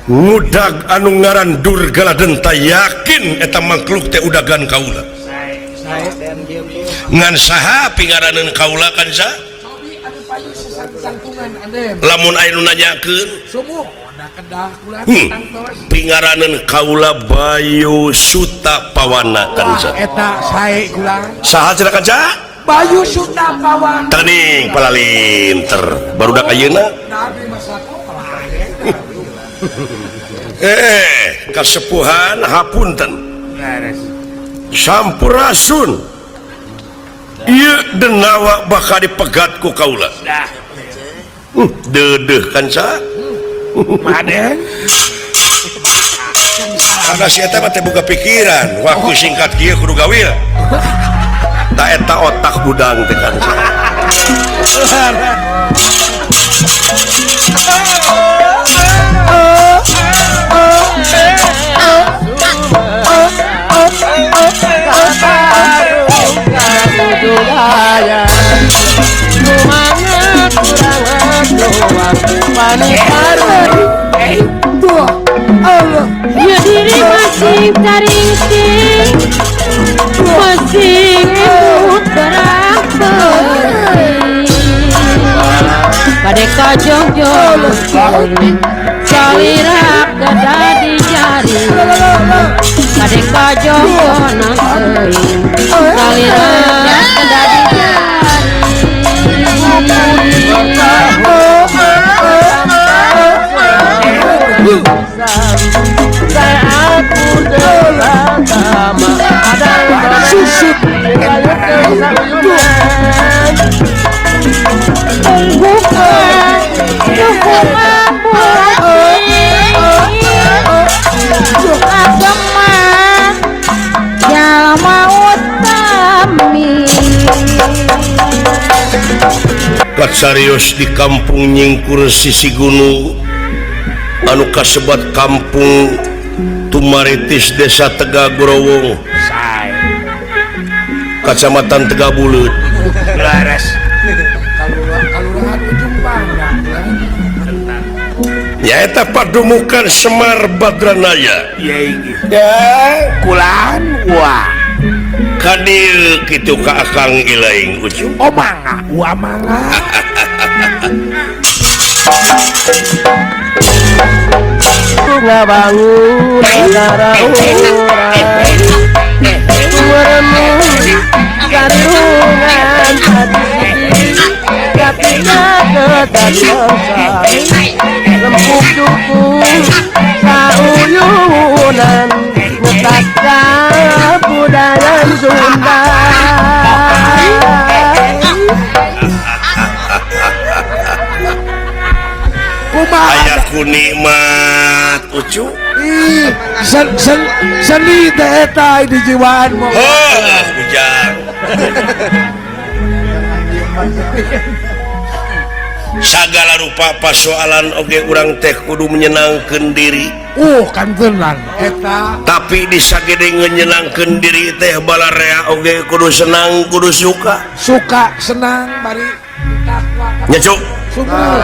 S3: ngudag anu ngaran Durgala Denta yakin eta makhluk teh udagan kaula ngan saha pingaraneun kaula kansa lamun aya nu nanyakeun pingaraneun kaula Bayu Suta Pawana kanca.
S2: Eta sae kula.
S3: Saha cenah kanca?
S2: Bayu Suta Pawana.
S3: Tening palalinter barudak ayeuna. Kasepuhan hapunten. Sampurasun. Ieu denawa bakal dipegat ku kaula. Deudeuh kan sa?
S2: Maden.
S3: Karena si eta mah teh boga pikiran, waktu singkat kieu kudu gawil. Ta eta otak budang teh kan sa.
S4: Ya diri masing taringking masing imut barang beuring kadeka jongjong salira kada di jari kadeka jongjong salira kada di jari.
S2: Susut
S3: Katsarios di kampung Nyingkur sisi gunung anu kasebat kampung Tumaritis Desa Tegagrowong Kacamatan Tegabuleut. Nyaeta padumukan Semar Badranaya.
S2: Kulan wah.
S3: Kadil kitu ka Akang Ilaing Ucu.
S2: Oh mangga, wah mangga.
S1: Ngabangun negara urang meremung garungan hati katika ketan lempuk duku sauyunan ngetaka budaya Sunda.
S3: Ayaku nikmat Ucu.
S2: Ih, seni teh eta di jiwaan mah.
S3: Heuh, ujang. Sagala rupa pasoalan oge urang teh kudu menyenangkeun diri.
S2: Kan tenang eta.
S3: Tapi di sagede nyenangkeun diri teh balarea oge kudu senang, kudu suka.
S2: Suka senang bari takwa.
S3: Nya cuk.
S2: Sumur.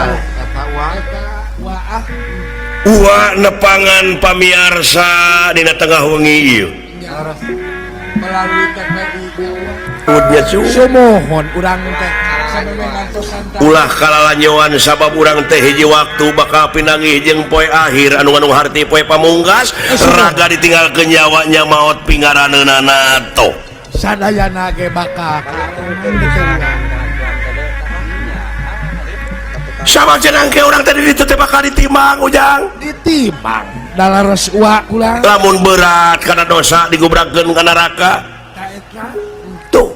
S3: Ua nepangan pamiarsa dina tengah wengi ieu.
S2: Melalui sumuhun urang teh
S3: ulah kalalanyoan sabab urang teh hiji waktu bakal pinanggih jeung poe akhir anu ngandung harti poe pamungkas raga ditinggalkeun nyawanya maot pingaraneunana toh
S2: sadayana ge bakal
S3: sama cenang ke orang tadi itu teh bakal ditimbang ujang
S2: ditimbang dalares ua ulang
S3: lamun berat karena dosa digubrakeun ka neraka tuh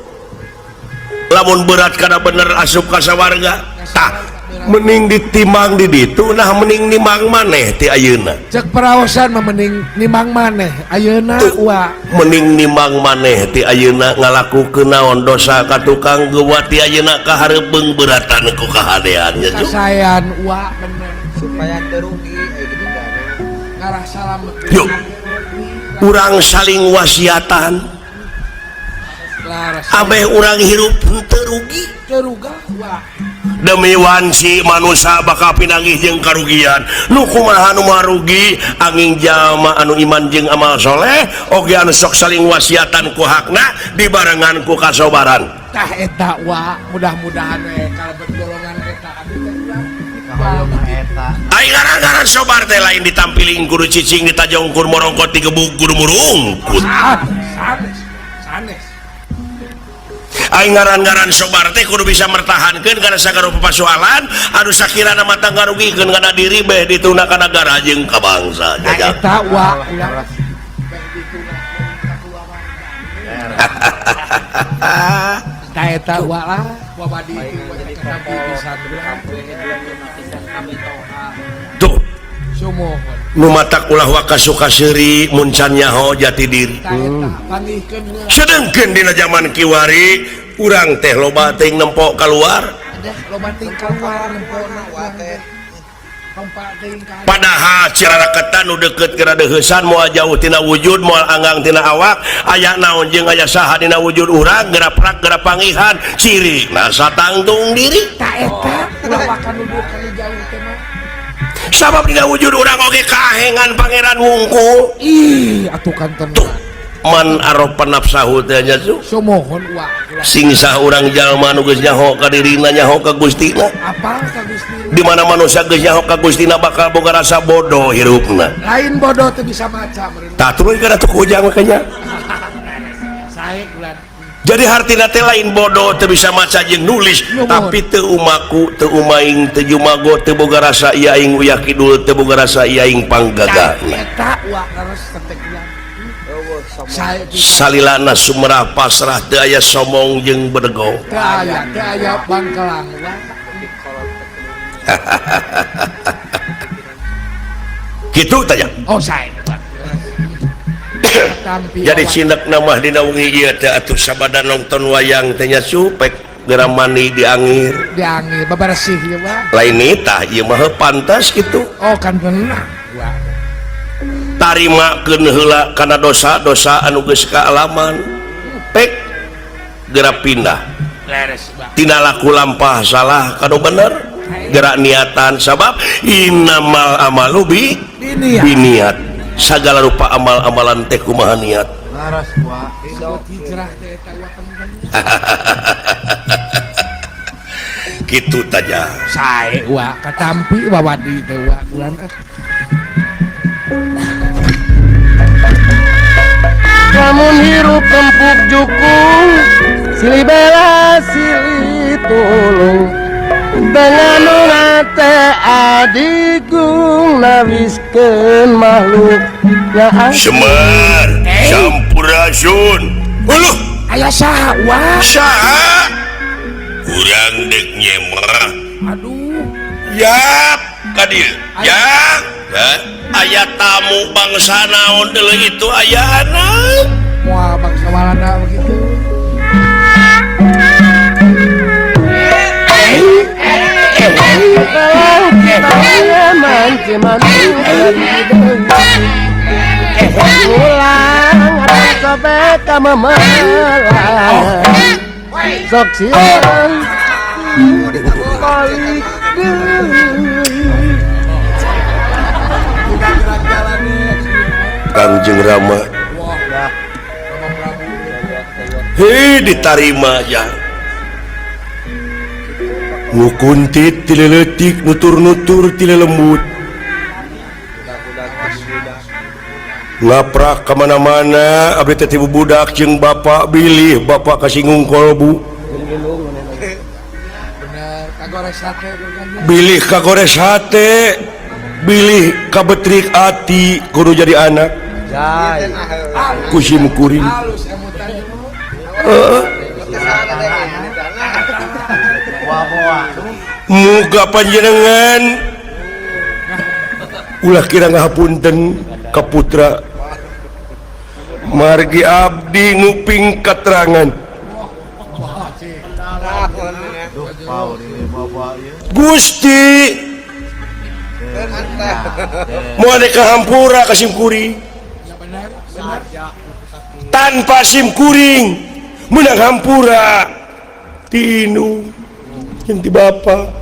S3: lamun berat karena bener asup ka sawarga tah mending ditimbang di ditu nah mending nimang maneh ti ayeuna
S2: cek paraosan mah mending nimang maneh ayeuna ua
S3: mending nimang maneh ti ayeuna ngalakukeun naon dosa ka tukang geuwat ti ayeuna ka hareupeung beratan ku kahadean nya
S2: kasayan ua bener
S1: supaya teu rugi kitu
S2: ngarah salamet.
S3: Yuk urang saling wasiatan abeh urang hirup teu rugi demi wanci manusia bakal pinanggih jeung karugian nu kumaha nu marugi angin jalma anu iman jeung amal soleh oge anu sok saling wasiatan ku hakna dibarengan ku kasobaran
S2: tah eta wa mudah-mudahan we kalebet golongan eta abdi teh
S3: ai ngaran-ngaran sobar teh lain ditampiling kudu cicing ditajongkur morongkot digebug kudu murungkut
S2: sanes sanes.
S3: Aing ngaran-ngaran sobar teh kudu bisa mertahankeun kana sagala pasoalan anu sakirana mata ngarugikeun kana diri beh dituna ka nagara jeung ka bangsa. Jajang.
S2: Eta wa eta wa lah wa badi
S3: tuh nu matak ulah waka suka seuri mun can nyaho jati diri. Sedengkeun dina zaman kiwari urang teh loba teuing nempo kaluar. Padahal ciraraketan nu deukeut kana deuheusan moal jauh tina wujud moal anggang tina awak aya naon jeung aya saha dina wujud urang geraprak gerapangihan ciri nasa tangtung diri.
S2: Ta eta ulah waka nuduh kana jauh teh mah.
S3: Sabab dina wujud urang oge kaahengan pangeran wungkul.
S2: Ih atuh kanten.
S3: Tuh man aropa nafsahu teh nya tuh.
S2: Sumuhun wa.
S3: Sing sah urang jalma nu geus nyaho ka dirina nyaho ka Gustina.
S2: Apal ka Gustina.
S3: Di mana manusia geus nyaho ka Gustina bakal boga rasa bodoh hirupna.
S2: Lain bodoh teu bisa maca meureun.
S3: Tah turun kana tuh ujang makanya.
S2: Sae ulah.
S3: Jadi hartina teh lain bodoh teu bisa maca jeung nulis, tapi teu umaku, teu umaing, teu jumago, teu boga rasa ieu aing uyah kidul, teu boga rasa ieu aing panggagana.
S2: Eta wa leres teh ulah.
S3: Salilana sumerah pasrah teu aya somong jeung bedego.
S2: Teu aya bangkelang wa.
S3: Kitu tah nya.
S2: Oh sae.
S3: Jadi cinek nama dina wengi ieu teh atuh sabada nonton wayang teh nya supek geura mandi diangir.
S2: Diangir babaresih ieu mah.
S3: Lain nitah ieu mah pantas kitu.
S2: Oh kan bener.
S3: Tarimakeun heula kana dosa-dosa anu geus kaalaman. Pek geura pindah. Tina laku lampah salah kanu bener. Gerak niatan sabab innamal amalu bi biniat. Sagala rupa amal-amalan teh kumaha niat. Kitu taja.
S2: Sae wa katampi wawadi teh wa ulang.
S1: Lamun hirup empuk jukung silih bela silih tulung dengan ngate adigung nawiskeun makhluk ya.
S3: Semar sampurasun. Uluh
S2: aya saha wa
S3: saha urang deuk nyemah.
S2: Aduh
S3: yap ka dieu ya aya tamu bangsa naon deuleu itu aya anak
S2: moal bangsa Walanda begitu.
S3: Kangjeng Rama hei ditarima ya. Ngukuntit ti leutik nutur-nutur ti lembut ngaprak kemana-mana abdi teh tibu budak jeung bapak bilih bapak kasinggung kolbu bilih kagores hate bilih kabetrik ati kudu jadi anak kusim kuring. Muga panjenengan ulah kira ngahapunten ka putra margi abdi nguping katerangan Gusti moal kahampura ka simkuring tanpa simkuring menang hampura tinu yang di bapak.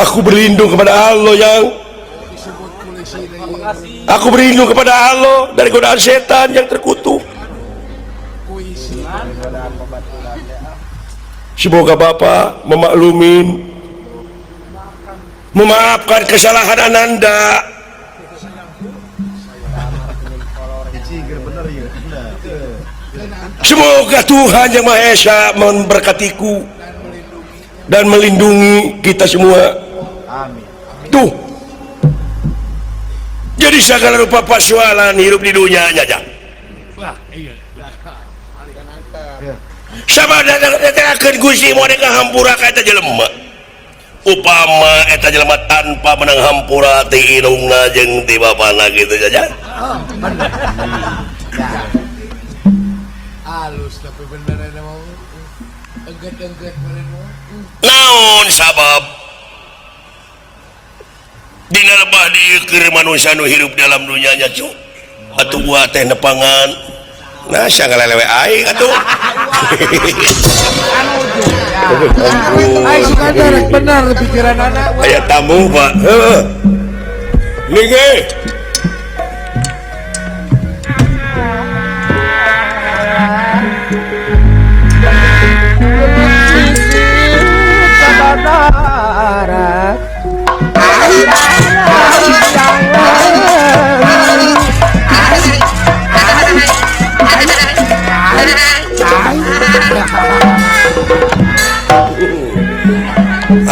S3: Aku berlindung kepada Allah yang aku berlindung kepada Allah dari godaan setan yang terkutuk. Semoga Bapak memaklumin, memaafkan kesalahan Ananda. Semoga Tuhan Yang Maha Esa memberkatiku dan melindungi kita semua.
S1: Amin.
S3: Tuh. Jadi segala rupa persoalan hidup di dunia aja.
S2: Wah, iya.
S3: Sabada datangkeun Gusti moal hampura ka eta jelema. Upama eta jelema tanpa menang hampura ti indungna jeung ti bapana kitu saja.
S2: Bener. Halus tapi bener ada mau. Engget-engget mana mau.
S3: Naon sabab dina lebah dieu manusia nu hirup dalam dunyanya cu. Atuh gua teh nepangan. Nah, sangalelewe aing atuh.
S2: Ai suka rek bener pikiran anak.
S3: Aya tamu, Pak. Heeh. Nige.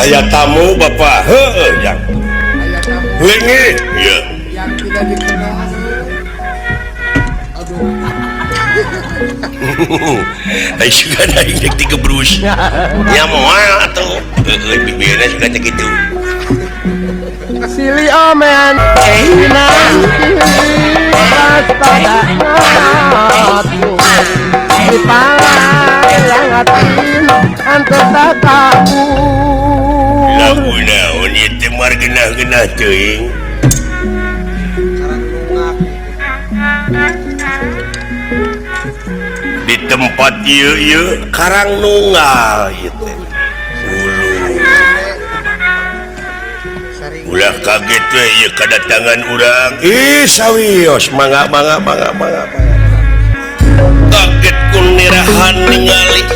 S3: Aya tamu Bapak. Heeh, jang.
S2: Aya tamu.
S3: Lingi, ieu.
S2: Yang tidak dikenal. Aduh.
S3: Ai sugan aing deuk digebrus. Nya moal atuh. Heueuh bibirna sugan teh kitu.
S1: Sili omean nanti
S3: Lagu naon ieu teh mar geunah-geunah teuing. Di tempat ieu ieu karang nunggal ieu teh. Ulah kaget we ieu kadatangan urang. Ih sawios mangga mangga mangga mangga. Kaget ku nirahan ningali.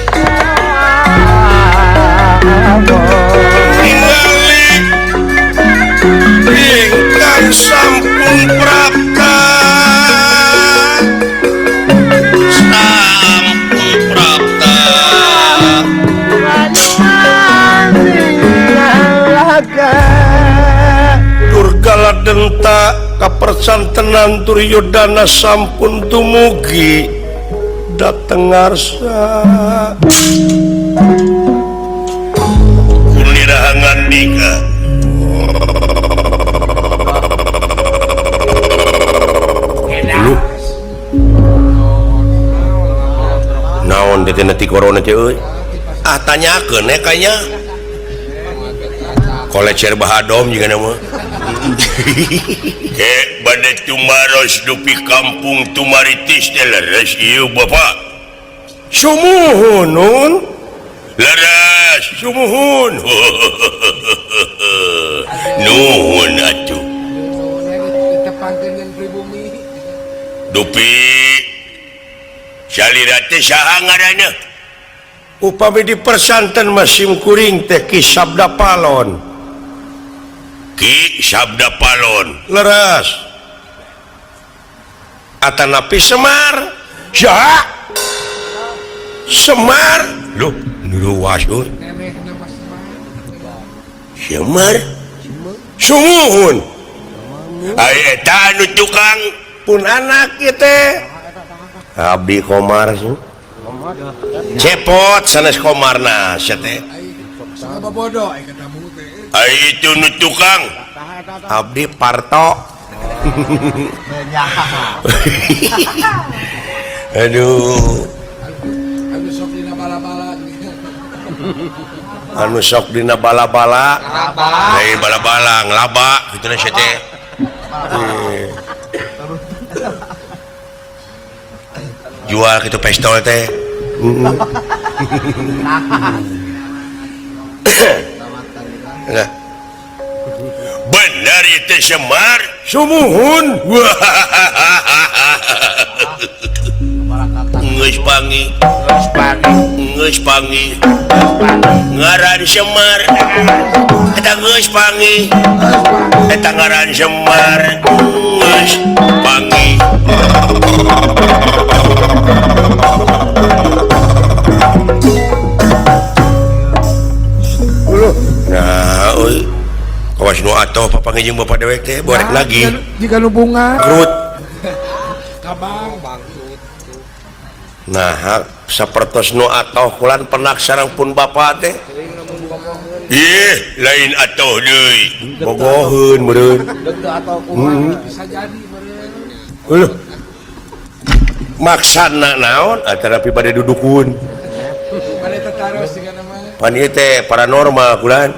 S3: Ningali ingkang sampun prapta. Sampun prapta. Durgala denta kapersantenan Duryodana sampun tumugi dateng ngarsa. Kunirahangan dika. Lu. Naon teh ti corona teh euy? Ah tanyakeun we kayanya. Kolecer bahadom juga nama. Ke bade tumaros dupi kampung Tumaritis teh leres ieu Bapak. Sumuhun nun. Leres sumuhun. Nuhun atuh. Dupi salira teh saha ngaranna? Upami dipersanten mah sim kuring teh Ki Sabda Palon. Ki Sabda Palon leres atanapi Semar saha Semar lho luas euy Semar sumuhun ai eta anu tukang pun anak ieu teh abdi Komar cepot sanes Komarna sia teh
S2: bodoh ai katamu teh.
S3: Ai itu nu tukang abdi Parto. Aduh.
S2: Anu sok dina bala-bala.
S3: Anu sok dina bala-bala. Hei bala-bala ngelaba kitu na sia teh. Jual kitu pistol teh. Nah. Benar itu Semar sumuhun. Geus pangi geus pangi ngaran Semar eta geus pangi eta ngaran Semar geus pangi. Nah, euy. Kawas nu atoh papanggih jeung bapak dewek teh borek lagi.
S2: Jika nu bunga.
S3: Krut.
S2: Kabang bangkrut.
S3: Nah, sapertos nu atoh kulan penak sareng pun bapak teh. Ih, lain atoh deui. Bogoheun meureun.
S2: Bisa jadi meureun.
S3: Uluh. Maksana naon atanapi bade dudukun.
S2: Bade tataros sigana mah.
S3: Pan ieu teh paranormal kulan.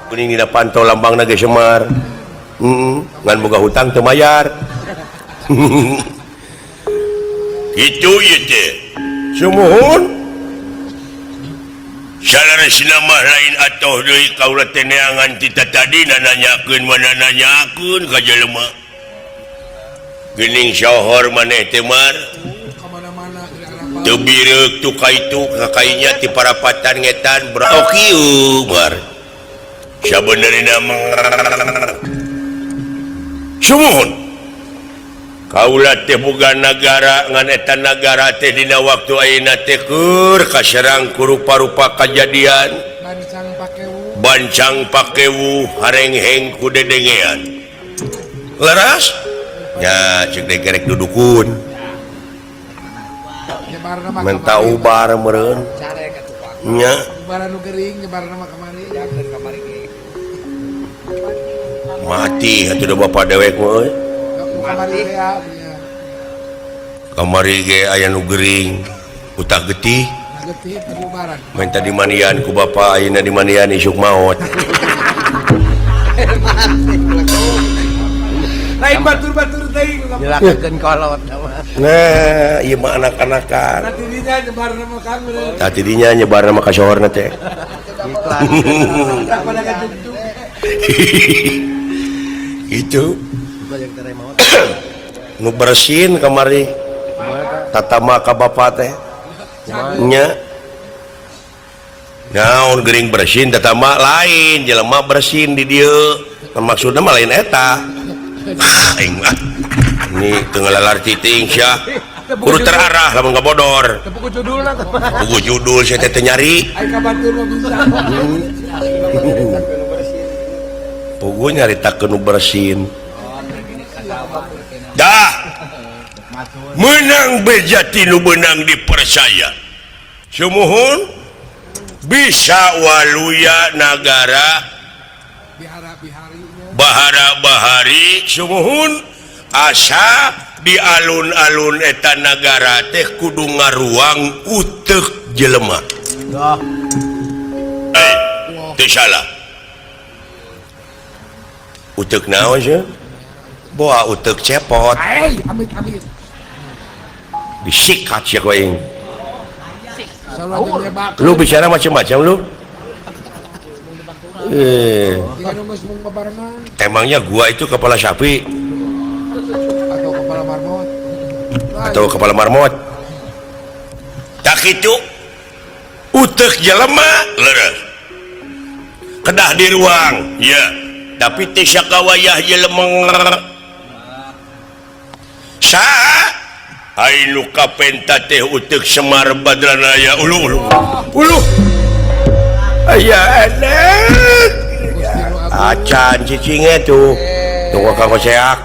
S3: Kuning dina pantau lambangna ge Semar. Heeh, ngan boga hutang teu mayar. Kitu ieu teh. Sumuhun. Saleresna mah lain atoh deui kaula teh neangan ti tatadina nanyakeun mana nanyakeun ka jelema. Geuning sohor maneh teh mar. Teu bireuk tu ka itu ka kainya ti parapatan ngetan beraokieu mar. Sabenerna mah sumuhun. Kaula teh boga nagara ngan eta nagara teh dina waktu ayeuna teh keur kaserang ku rupa-rupa kajadian. Bancang pakewu harengheng ku dedengean. Leras? Nya ceuk deui gerek dudukun. Menta ubar meureun. Nya.
S2: Ubaran nu gering nyebarna mah kamari, jangan kamari ge.
S3: Mati atuh da bapa dewek mah euy. Kamari ge aya nu gering, utak getih. Menta dimanian ku bapa ayeuna dimanian isuk maot.
S2: Lain batur-batur teuing
S1: nyelakeun kolot.
S3: Nah, ieu mah anak-anakan.
S2: Tah tidinya nyebarna mah kan meureun.
S3: Tah tidinya nyebarna mah ka sohorna teh. Itu nu bersin kamari tatama ka bapa teh nya naon gering bersin tatama lain jelema bersin di dieu maksudna mah lain eta. Aing mah ini teu ngalalar titing sia kudu terarah lamun ngabodor
S2: teu judulna
S3: teu judul sia teh nyari
S2: ai ka batur mah bisa.
S3: Pugu nyaritakeun nu bersin. Dah menang bejati nu beunang dipercaya. Sumuhun bisa waluya nagara bahara-bahari sumuhun asa di alun-alun eta nagara teh kudu ngaruang uteuk jelema. Teu salah. Uteuk naon sih? Boa uteuk cepot.
S2: Amit amit.
S3: Disikat sia ku aing. Lu bicara macam-macam lu. Emangnya gua itu kepala sapi
S2: atau kepala marmot?
S3: Atau kepala marmot? Tak itu uteuk jelema leres. Kedah di ruang, ya. Tapi teh sakawayah jelema saha ai nu kapenta teh uteuk Semar Badranaya ulu ulu. Ulu. Aya enak. Acan cicingnya tuh. Tunggu kanggo seak.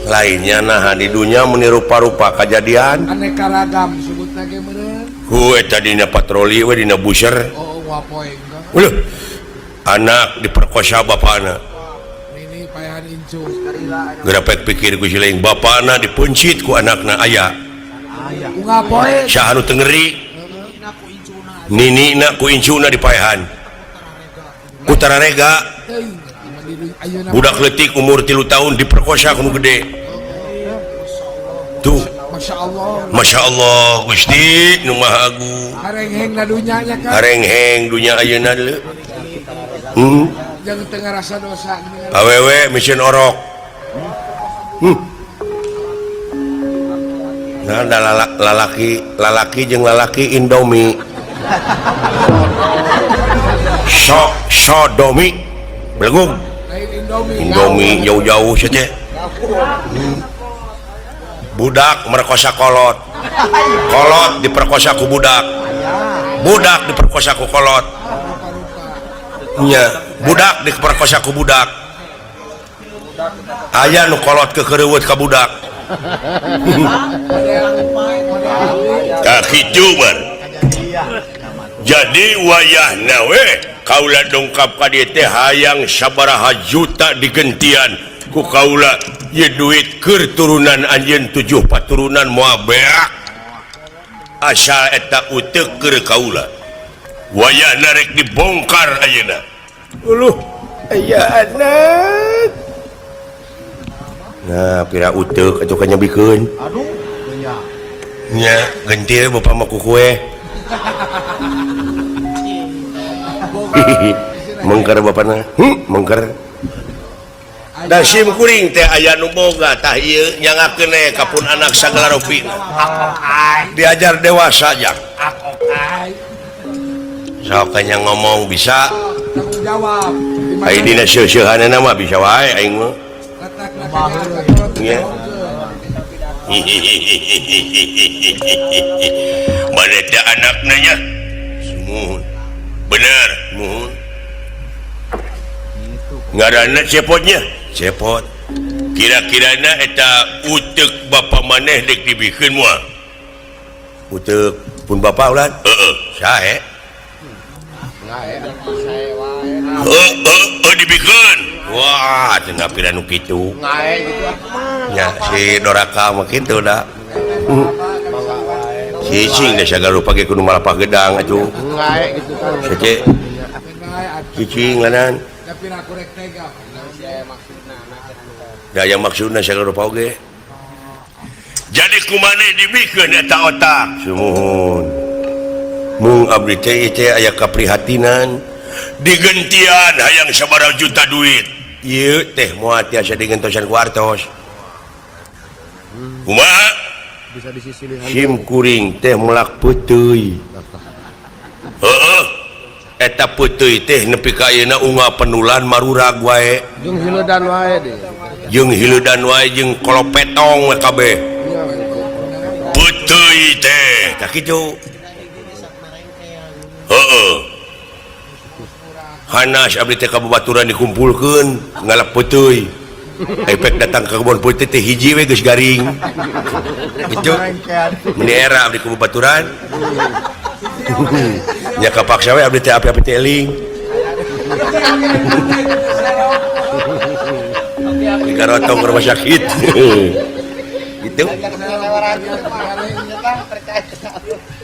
S3: Lainnya nah di dunia meni rupa-rupa kejadian.
S2: Aneka ragam sebutna ge meureun.
S3: Ku eta dina patroli we dina buser.
S2: Oh, wapoe enggak.
S3: Uluh. Anak diperkosa bapana.
S2: Ini payahan incu.
S3: Gerapek pikir ku si lain bapana dipencit ku anakna aya.
S2: Unggal poe.
S3: Saha nu teu ngeri? Ninina ku incuna dipaehan. Ku tararega. Budak leutik umur 3 tahun diperkosa ku nu gede. Tuh.
S2: Masya Allah.
S3: Masya Allah Gusti nu Maha Agung.
S2: Harengheng na dunya nya kan.
S3: Harengheng dunya ayeuna deui.
S2: Jangan teu ngarasa dosa.
S3: Awewe mesin orok. Nah, lalaki lalaki jeung lalaki Indomie. Sodomi belegung. Indomie jauh-jauh sia teh. Budak merkosa kolot. Kolot diperkosa ku budak. Budak diperkosa ku kolot. Nya, budak diperkosa ku budak. Aya nu kolot kekereuweut ka budak. Tah kitu bar. Jadi wayahna we kaula dongkap ka dieu teh hayang sabaraha juta digentian ku kaula ye duit keur turunan anjeun 7 paturunan moal beak. Asal eta uteuk keur kaula. Wayahna rek dibongkar ayeuna. Uluh, aya anak. Nah, pira uteuk atuh ka nyebikeun.
S1: Aduh, nya.
S3: Nya, gentil bapak mah ku kue. Mengker bapana, mengker. Da sim kuring teh aya nu boga tah ieu nyangakeun we ka pun anak sagala rupina. Diajar dewasa jang. Sok nya ngomong bisa.
S2: Tanggung jawab.
S3: Ai dina seuseurhanana mah bisa wae aing mah. Nya. Mana teh anakna nya? Sumuhun. Bener, muhun. Ngaranna cepotnya? Cepot. Kira-kirana eta uteuk bapa maneh deuk dibikeun moal? Uteuk pun bapa ulan? Heeh, sae. Heeh, dibikeun. Wah, cenah pira nu kitu.
S1: Ngae gitu ah.
S3: Nya si doraka mah kitu da. Cicing da sagala rupa ge kudu malapah gedang atuh.
S1: Ngae gitu kan.
S3: Cece. Cicing lanan.
S2: Tapi aku rek tega.
S3: Da yang maksudna sagala rupa oge. Jadi kumaneh dibikeun eta otak? Sumuhun. Mung abdi teh teh aya kaprihatinan digentian hayang sabaraha juta duit. Ieu teh moal tiasa digentosan ku artos. Kumaha?
S1: Bisa disisilihan.
S3: Sim kuring teh melak peuteuy. Heeh. Eta peuteuy teh nepi ka ayeuna unggal penulan marurag wae.
S1: Jeung hileudan wae deui.
S3: Jeung hileudan wae jeung kolopetong we kabeh. Peuteuy teh tah kitu. Heeh. Hanas abdi teh ka babaturan dikumpulkeun ngalap peuteuy. Efek datang ke kebon putih teh hiji we geus garing. Gitu. Meni era abdi ka babaturan. Nya kapaksa we abdi teh api-api teh eling. Digarotong ke rumah sakit. Gitu.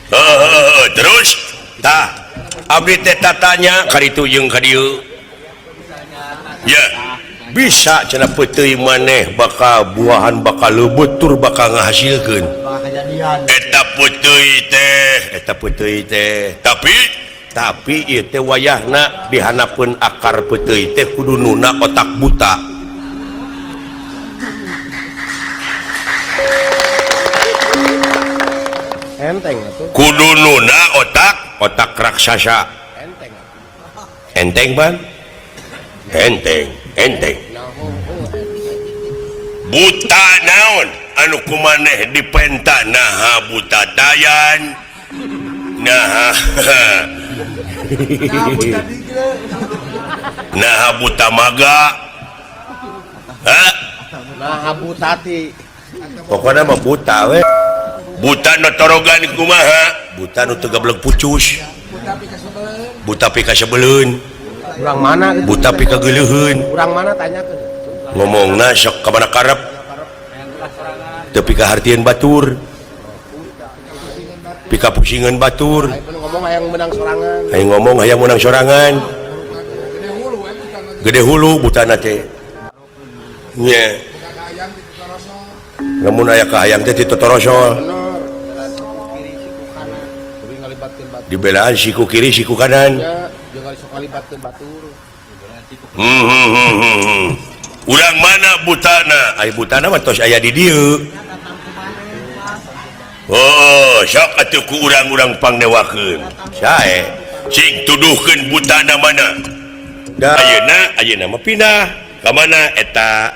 S3: Heeh, terus tah abdi teh tatanya ka ditu jeung ka dieu. Ya, bisa cenah peuteuy maneh bakal buahan bakal leubeut tur bakal ngahasilkeun. Eta peuteuy teh, eta peuteuy teh. Tapi ieu teh wayahna dihanapeun akar peuteuy teh kudu nuna otak buta.
S1: Enteng atuh.
S3: Kudu nuna otak raksasa.
S1: Enteng.
S3: Enteng ban? Enteng, enteng. Buta naon anu kumaneh dipenta naha buta tayan. Naha. Naha buta maga. Hah?
S1: Naha butati.
S3: Pokona mah buta we. Buta nu torogan kumaha? Buta nu teu gablek pucus. Buta pikasebeleun.
S1: Urang mana gitu?
S3: Buta pikageuleuheun.
S1: Urang mana tanyakeun.
S3: Ngomongna sok ka mana karep. Teu pikahartieun batur. Pikapusingeun batur.
S1: Ngomong hayang menang sorangan.
S3: Hayang ngomong hayang menang sorangan. Gede hulu butana teh. Nya. Lamun aya kahayang teh titotorosol. Dibelaan siku kiri siku kanan. Urang mana butana? Ai butana mah tos aya di dieu. Oh, sok atuh ku urang-urang pangnewakeun. Sae, sing tuduhkeun butana mana? Ayeuna, ayeuna mah pindah ka mana eta?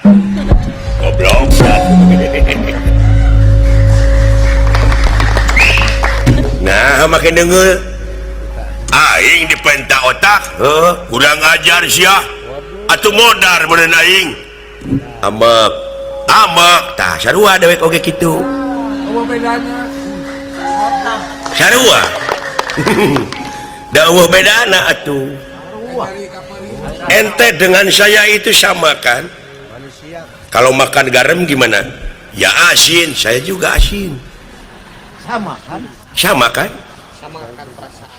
S3: Goblok. Nah, makin denger. Aing dipenta otak, heuh, kurang ajar sia. Atuh modar meureun aing. Amek. Amek tah sarua dewek oge kitu.
S2: Apa bedana?
S3: Sarua. Da eueuh bedana atuh. Ente dengan saya itu sama kan? Kalau makan garam gimana? Ya asin, saya juga asin.
S1: Sama kan?
S3: Sama kan?
S1: Sama kan perasaan.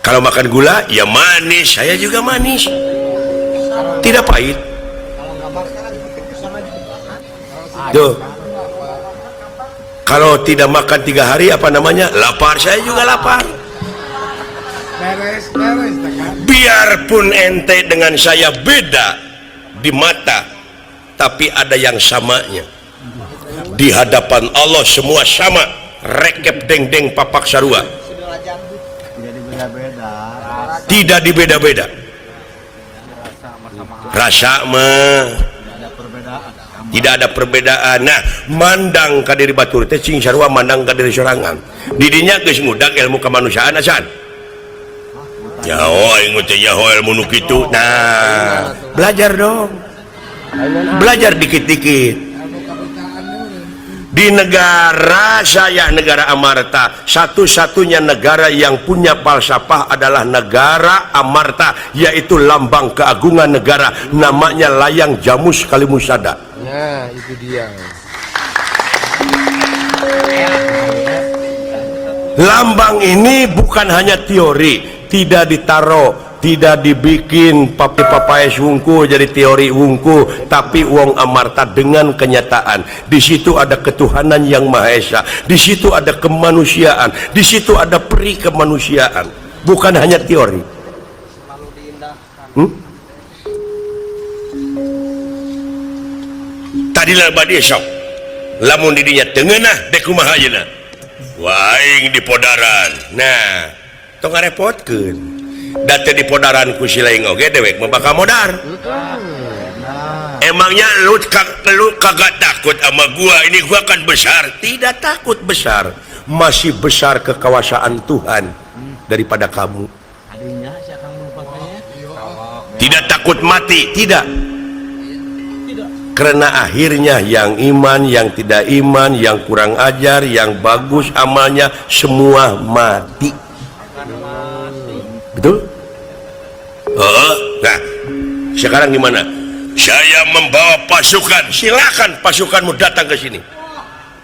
S3: Kalau makan gula, ya manis, saya juga manis. Tidak pahit. Tuh. Kalau tidak makan 3 hari apa namanya? Lapar, saya juga lapar.
S2: Beres, beres,
S3: Biarpun ente dengan saya beda di mata, tapi ada yang samanya. Di hadapan Allah semua sama, rekep deng-deng papak sarua. Tidak dibeda-beda. Rasa mah tidak ada perbedaan. Nah, mandang ka diri batur teh cing sarua mandang ka diri sorangan. Didinya geus ngudag ilmu kemanusiaan acan. Nyaho aing teh nyaho ilmu nu kitu. Nah, belajar dong. Belajar dikit-dikit. Di negara saya, negara Amarta, satu-satunya negara yang punya falsafah adalah negara Amarta, yaitu lambang keagungan negara, namanya layang jamus kalimusada.
S1: Nah, itu dia.
S3: Lambang ini bukan hanya teori, tidak ditaruh, tidak dibikin papi-papaes wungku jadi teori wungku, tapi wong Amarta dengan kenyataan. Di situ ada ketuhanan yang Maha Esa, di situ ada kemanusiaan, di situ ada peri kemanusiaan, bukan hanya teori. Tadi lah badi sok, lamun didinya tengenah dek kumaha ayeuna. Wah, aing di podaran. Nah, tong ngarepotkeun. Date di podaran ku si lain oge dewek mah bakal modar. Emangnya lu kagak takut sama gua, ini gua kan besar. Tidak takut besar, masih besar kekuasaan Tuhan daripada kamu. Tidak takut mati, tidak. Karena akhirnya yang iman, yang tidak iman, yang kurang ajar, yang bagus amalnya, semua mati. Betul? Nah, sekarang gimana? Saya membawa pasukan, silakan pasukanmu datang ke sini.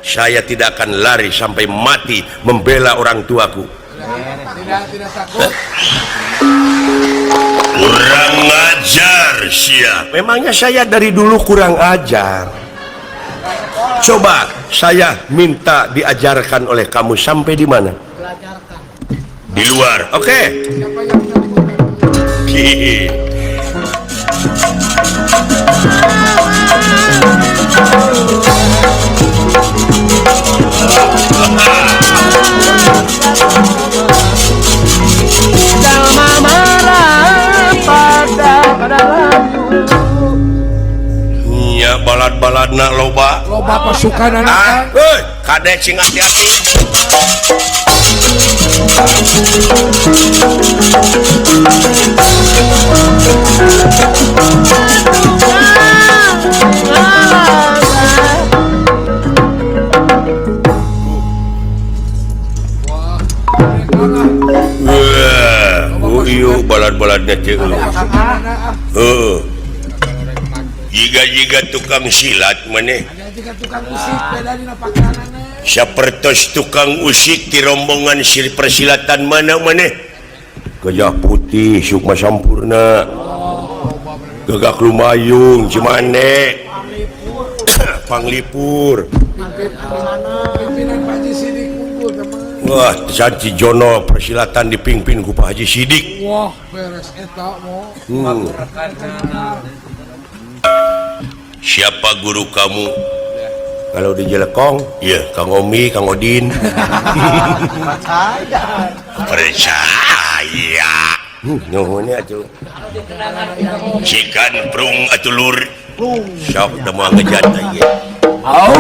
S3: Saya tidak akan lari sampai mati membela orang tuaku.
S2: Tidak takut.
S3: Kurang ajar siap. Memangnya saya dari dulu kurang ajar. Coba saya minta diajarkan oleh kamu sampai di mana? Di luar. Oke. Nya balad-baladna loba.
S2: Loba pasukan anak.
S3: Heuh, kade cing hati-hati. Wah, ieu balad-baladna teh. Heeh. Jiga-jiga tukang silat maneh. Sapertos tukang usik di rombongan persilatan mana maneh. Gajah putih sukma sampurna. Gagak lumayung cimande. Panglipur. Wah, Haji Jono persilatan dipimpin ku Pak Haji Sidik.
S2: Wah, beres eta mo.
S3: Siapa guru kamu? Kalau di Jelekong, iya, Kang Omi, Kang Odin. Percaya. Nuhun atuh. Sikan prung atuh lur. Sok da moal ngejat ieu.
S2: Au.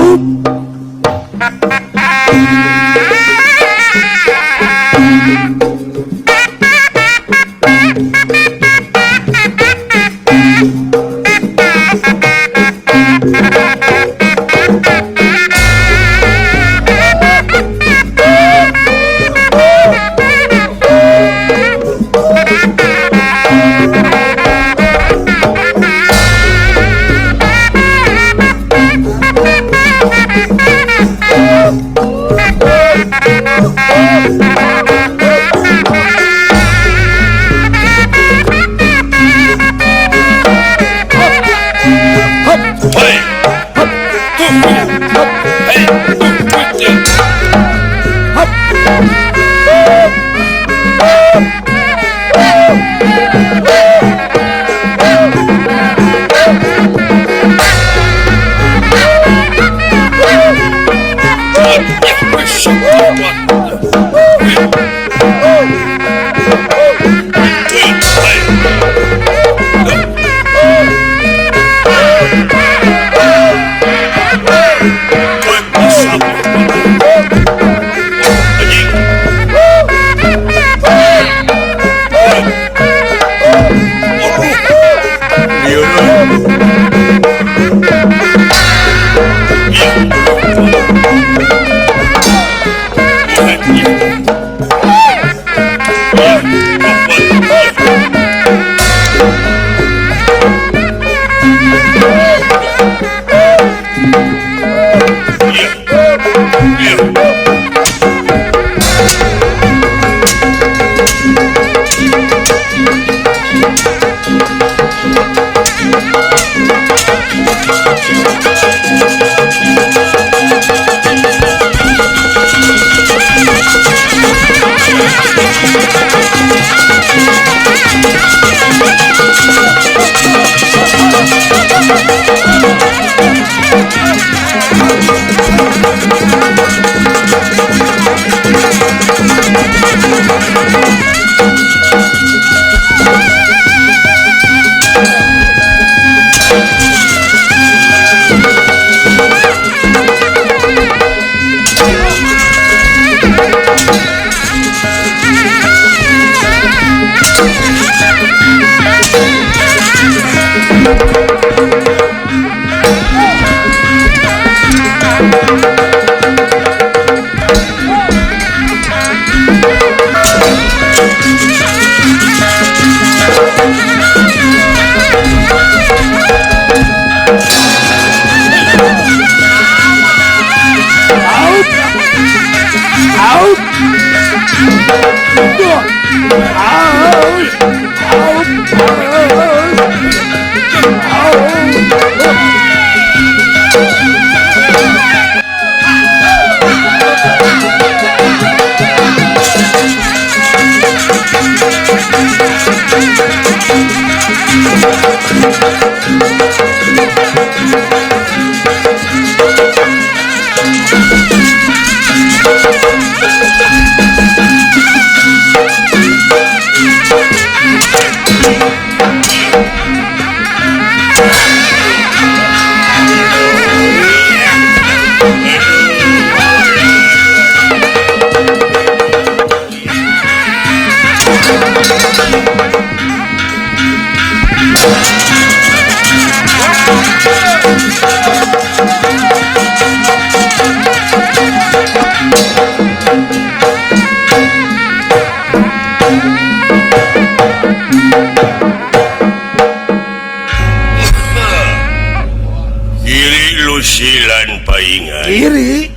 S3: Kiri Lusilan paingan.
S2: Kiri.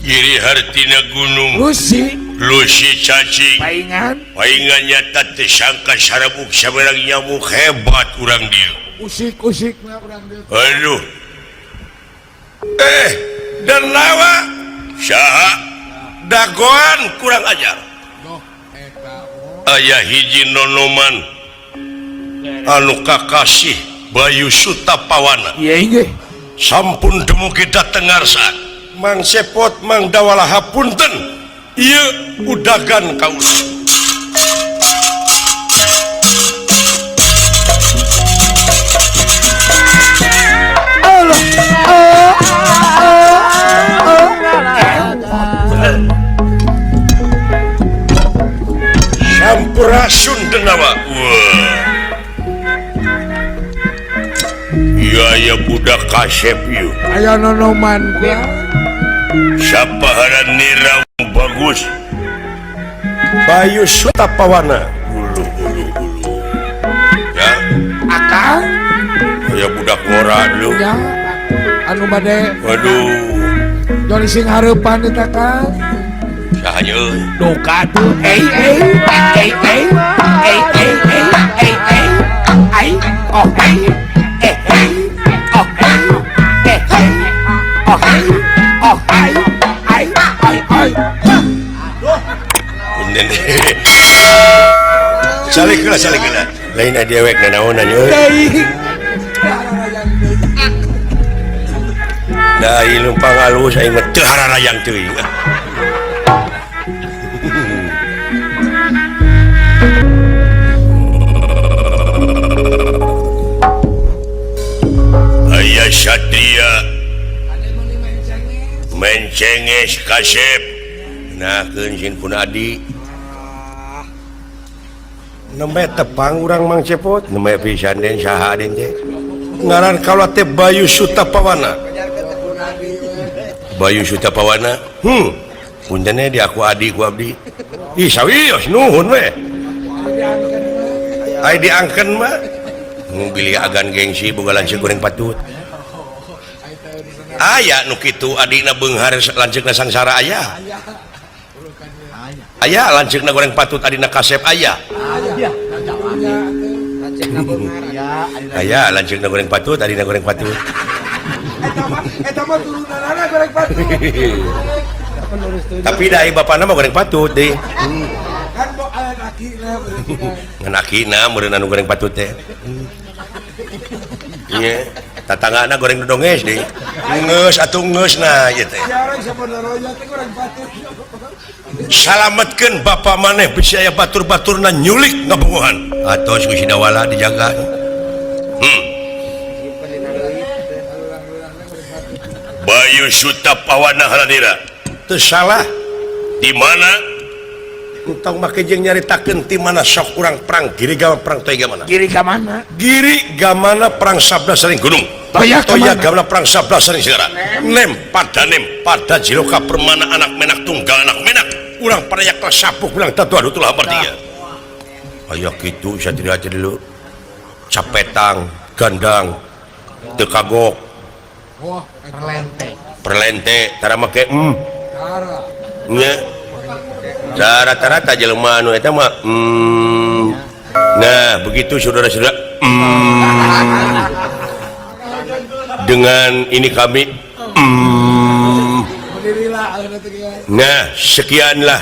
S3: Kiri hartina gunung.
S2: Lusi.
S3: Lusi cacing.
S2: Paingan.
S3: Paingan nyata teu sangka sarabuk sabarang nyamuk hebat urang dieu.
S2: Usik-usik na urang dieu.
S3: Aduh. Dan lawa saha dagoan kurang ajar. Aya hiji nonoman anu kakasih Bayu Sutapawana.
S2: Iya inggih.
S3: Sampun dumugi dateng ngarsa. Mang Sepot Mang Dawala hapunten. Ieu udagan kaula. Kasep ieu.
S2: Aya nonoman gua.
S3: Sapaharan nira bagus. Bayu Sutapawana. Ulu ulu ulu. Ya.
S2: Akang
S3: aya budak ngora dulu.
S2: Ya. Anu bade.
S3: Waduh.
S2: Joli sing hareupan eta Kang.
S3: Saha euy?
S2: Duka tuh. Ei ei ei ei ei ei ei ei ei. Ai oh ei eh ei oh ei eh ei oh ei oh ai ai ai ai.
S3: Punten. Salik heula salik heula. Lain dewek nanaonan euy.
S2: Teuing.
S3: Da ieu lumpang alus aing mah teu hararayang teuing. Aya Satria mencenges kasep nakeun sin punadi nembe tepang urang Mang Cepot nembe pisan den saha den teh ngaran kaula teh Bayu Sutapawana. Bayu Sutapawana punten di aku adi ku abdi ih sawios nuhun we ai diangkeun mah bilih agan gengsi boga lanceuk goreng patut aya nu kitu adina beunghar lanceukna sangsara aya aya lanceukna goreng patut adina kasep aya aya lanceukna goreng patut adina goreng patut
S2: eta mah turunanana goreng patut
S3: tapi da ieu bapana mah goreng patut deui
S2: kan bo aya akina
S3: ngan akina meureun anu goreng patut teh ieu tatanggana goreng dodonges deui geus atuh geus nah ieu teh salametkeun bapa maneh bisi aya batur-baturna nyulik ngabunguhan atos ku si Dawala dijaga. Bayu Sutapawana haladira teu salah di mana entong make jeung nyaritakeun ti mana sok urang perang Giri Gama perang Toya Gamana.
S2: Giri Gamana.
S3: Giri Gamana perang sabda saring gunung.
S2: Toya
S3: Gamana perang sabda saring segara. Nem pada nem pada jiroka permana anak menak tunggal anak menak urang parayakta sapuh bilang tatu adu tulah bertiga. Aya kitu satria teh dulu. Capetang, gandang, teu kagok.
S2: Wah, perlente.
S3: Perlente tara make nya. Rata-rata jelema anu eta mah Nah, begitu saudara-saudara. Dengan ini kami Nah, sekianlah.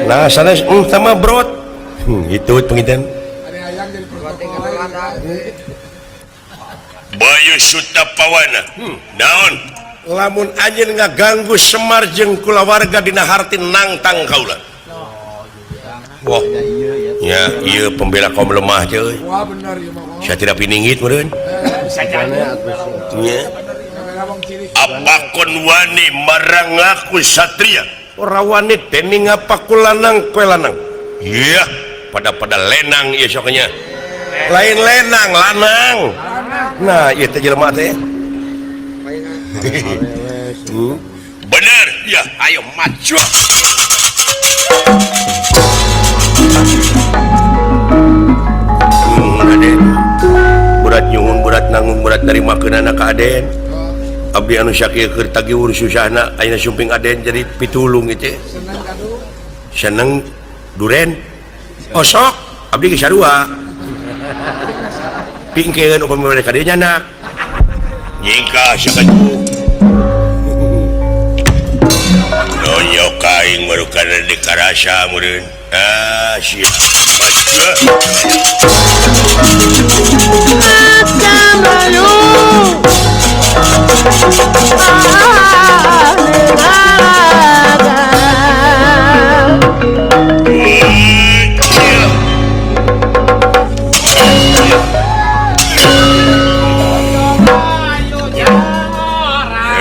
S3: Nah, sanes sama brot. Itu penginten. Bayu Sutapawana. Naon? Lamun anjeun ngaganggu Semar jeung kulawarga dina harti nangtang kaula. Wah. Ya, ieu pembela kaum lemah teh euy.
S2: Wah, bener ieu mah.
S3: Saya tidak piningit meureun.
S2: Bisa jadi.
S3: Nya. Apa kon wani marang aku satria? Ora wani dening apa ku lanang kowe lanang. Iya, pada-pada lenang ieu sok nya. Lain lenang, lanang. Nah, ieu teh jelema teh. Bener, ya, ayo maju. Aden. Berat nyuhun, berat nanggung, berat narima keunana ka Aden. Abdi anu sakieu keur tagiwur susahna ayeuna sumping Aden jadi pitulung ieu teh. Seneng duren. Osok, abdi geus sarua. Pingkeun upami mereka dieu nyanak. Nyingkah sakaju. Nonyok aing marukana di karasa meureun. Ah, sia.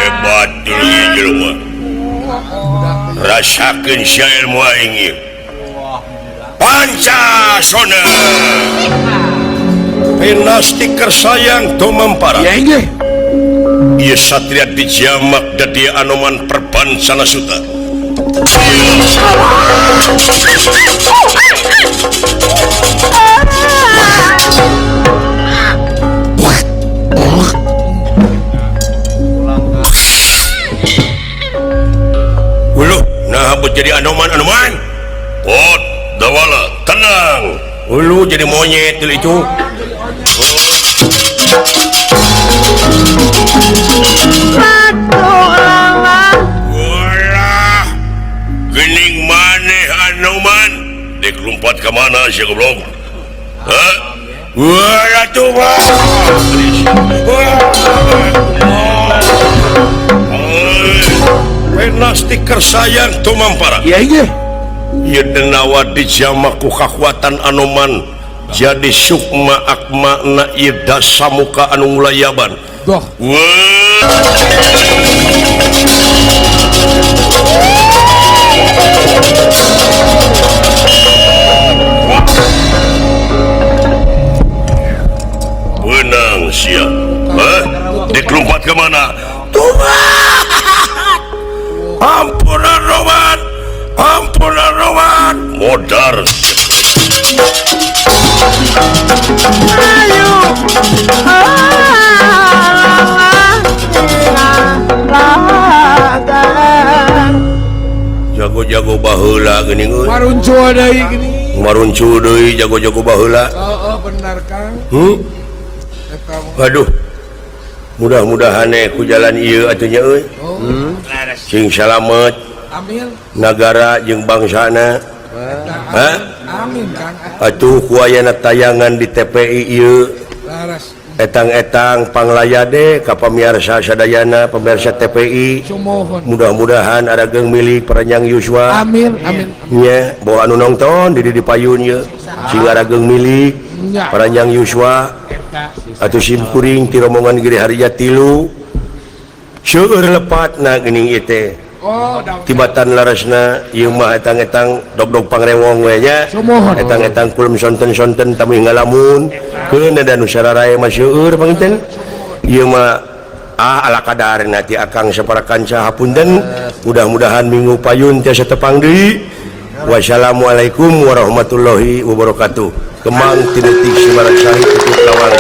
S3: Hebat dulu jelema. Rasakeun sia ilmu aing ieu. Pancasona. Pinasti kersayang tumampara.
S2: Ya inggih.
S3: Ieu satria dijamak dadi Anoman Perbansana Suta. Uluh, nah jadi Anoman Anoman. Pot dawala tenang. Ulu jadi monyet itu. Walah, gening maneh Anoman. Dek lompat ke mana sih goblok? Hah? Walah tuh mah. Penasti kersayang tumampara.
S2: Ya inggih.
S3: Ieu denawa dijamak ku kakuatan Anoman jadi sukma akma na ieu dasamuka anu ngulayaban.
S2: Doh.
S3: Benang sia. Hah? Dikelumpat ke mana? Tuhan! Ampun Anoman! Ampun Anoman! Modar.
S4: Ayo.
S3: Jago-jago baheula geuning euy.
S2: Maruncu deui geuning.
S3: Maruncu deui jago-jago baheula.
S2: Heeh, benar Kang.
S3: Aduh. Mudah-mudahan ku jalan ieu atuh nya euy. Sing salamet.
S2: Amin.
S3: Nagara jeung bangsana. Hah?
S2: Amin Kang.
S3: Atuh ku ayana tayangan di TPI ieu. Etang-etang panglayade ka pamirsa sadayana pemirsa TPI. Mudah-mudahan arageung milik Paranjang Yuswa.
S2: Amin amin.
S3: Nya bawa anu nonton di di payun ieu. Sing arageung milik Paranjang Yuswa. Atuh simkuring ti rombongan Giri Harja 3. Seueur lepatna geuning ieu teh. Tibatan larasna ieu mah etang-etang dog-dog pangrewong we nya. Etang-etang kulum sonten-sonten tami ngalamun. Keun da nu sararae mah seueur panginten. Ieu mah ala kadarna ti akang sapara kanca hapunten. Mudah-mudahan minggu payun tiasa tepang deui. Wassalamualaikum warahmatullahi wabarakatuh. Kemang tidetik sibarat sahih tutup lawang.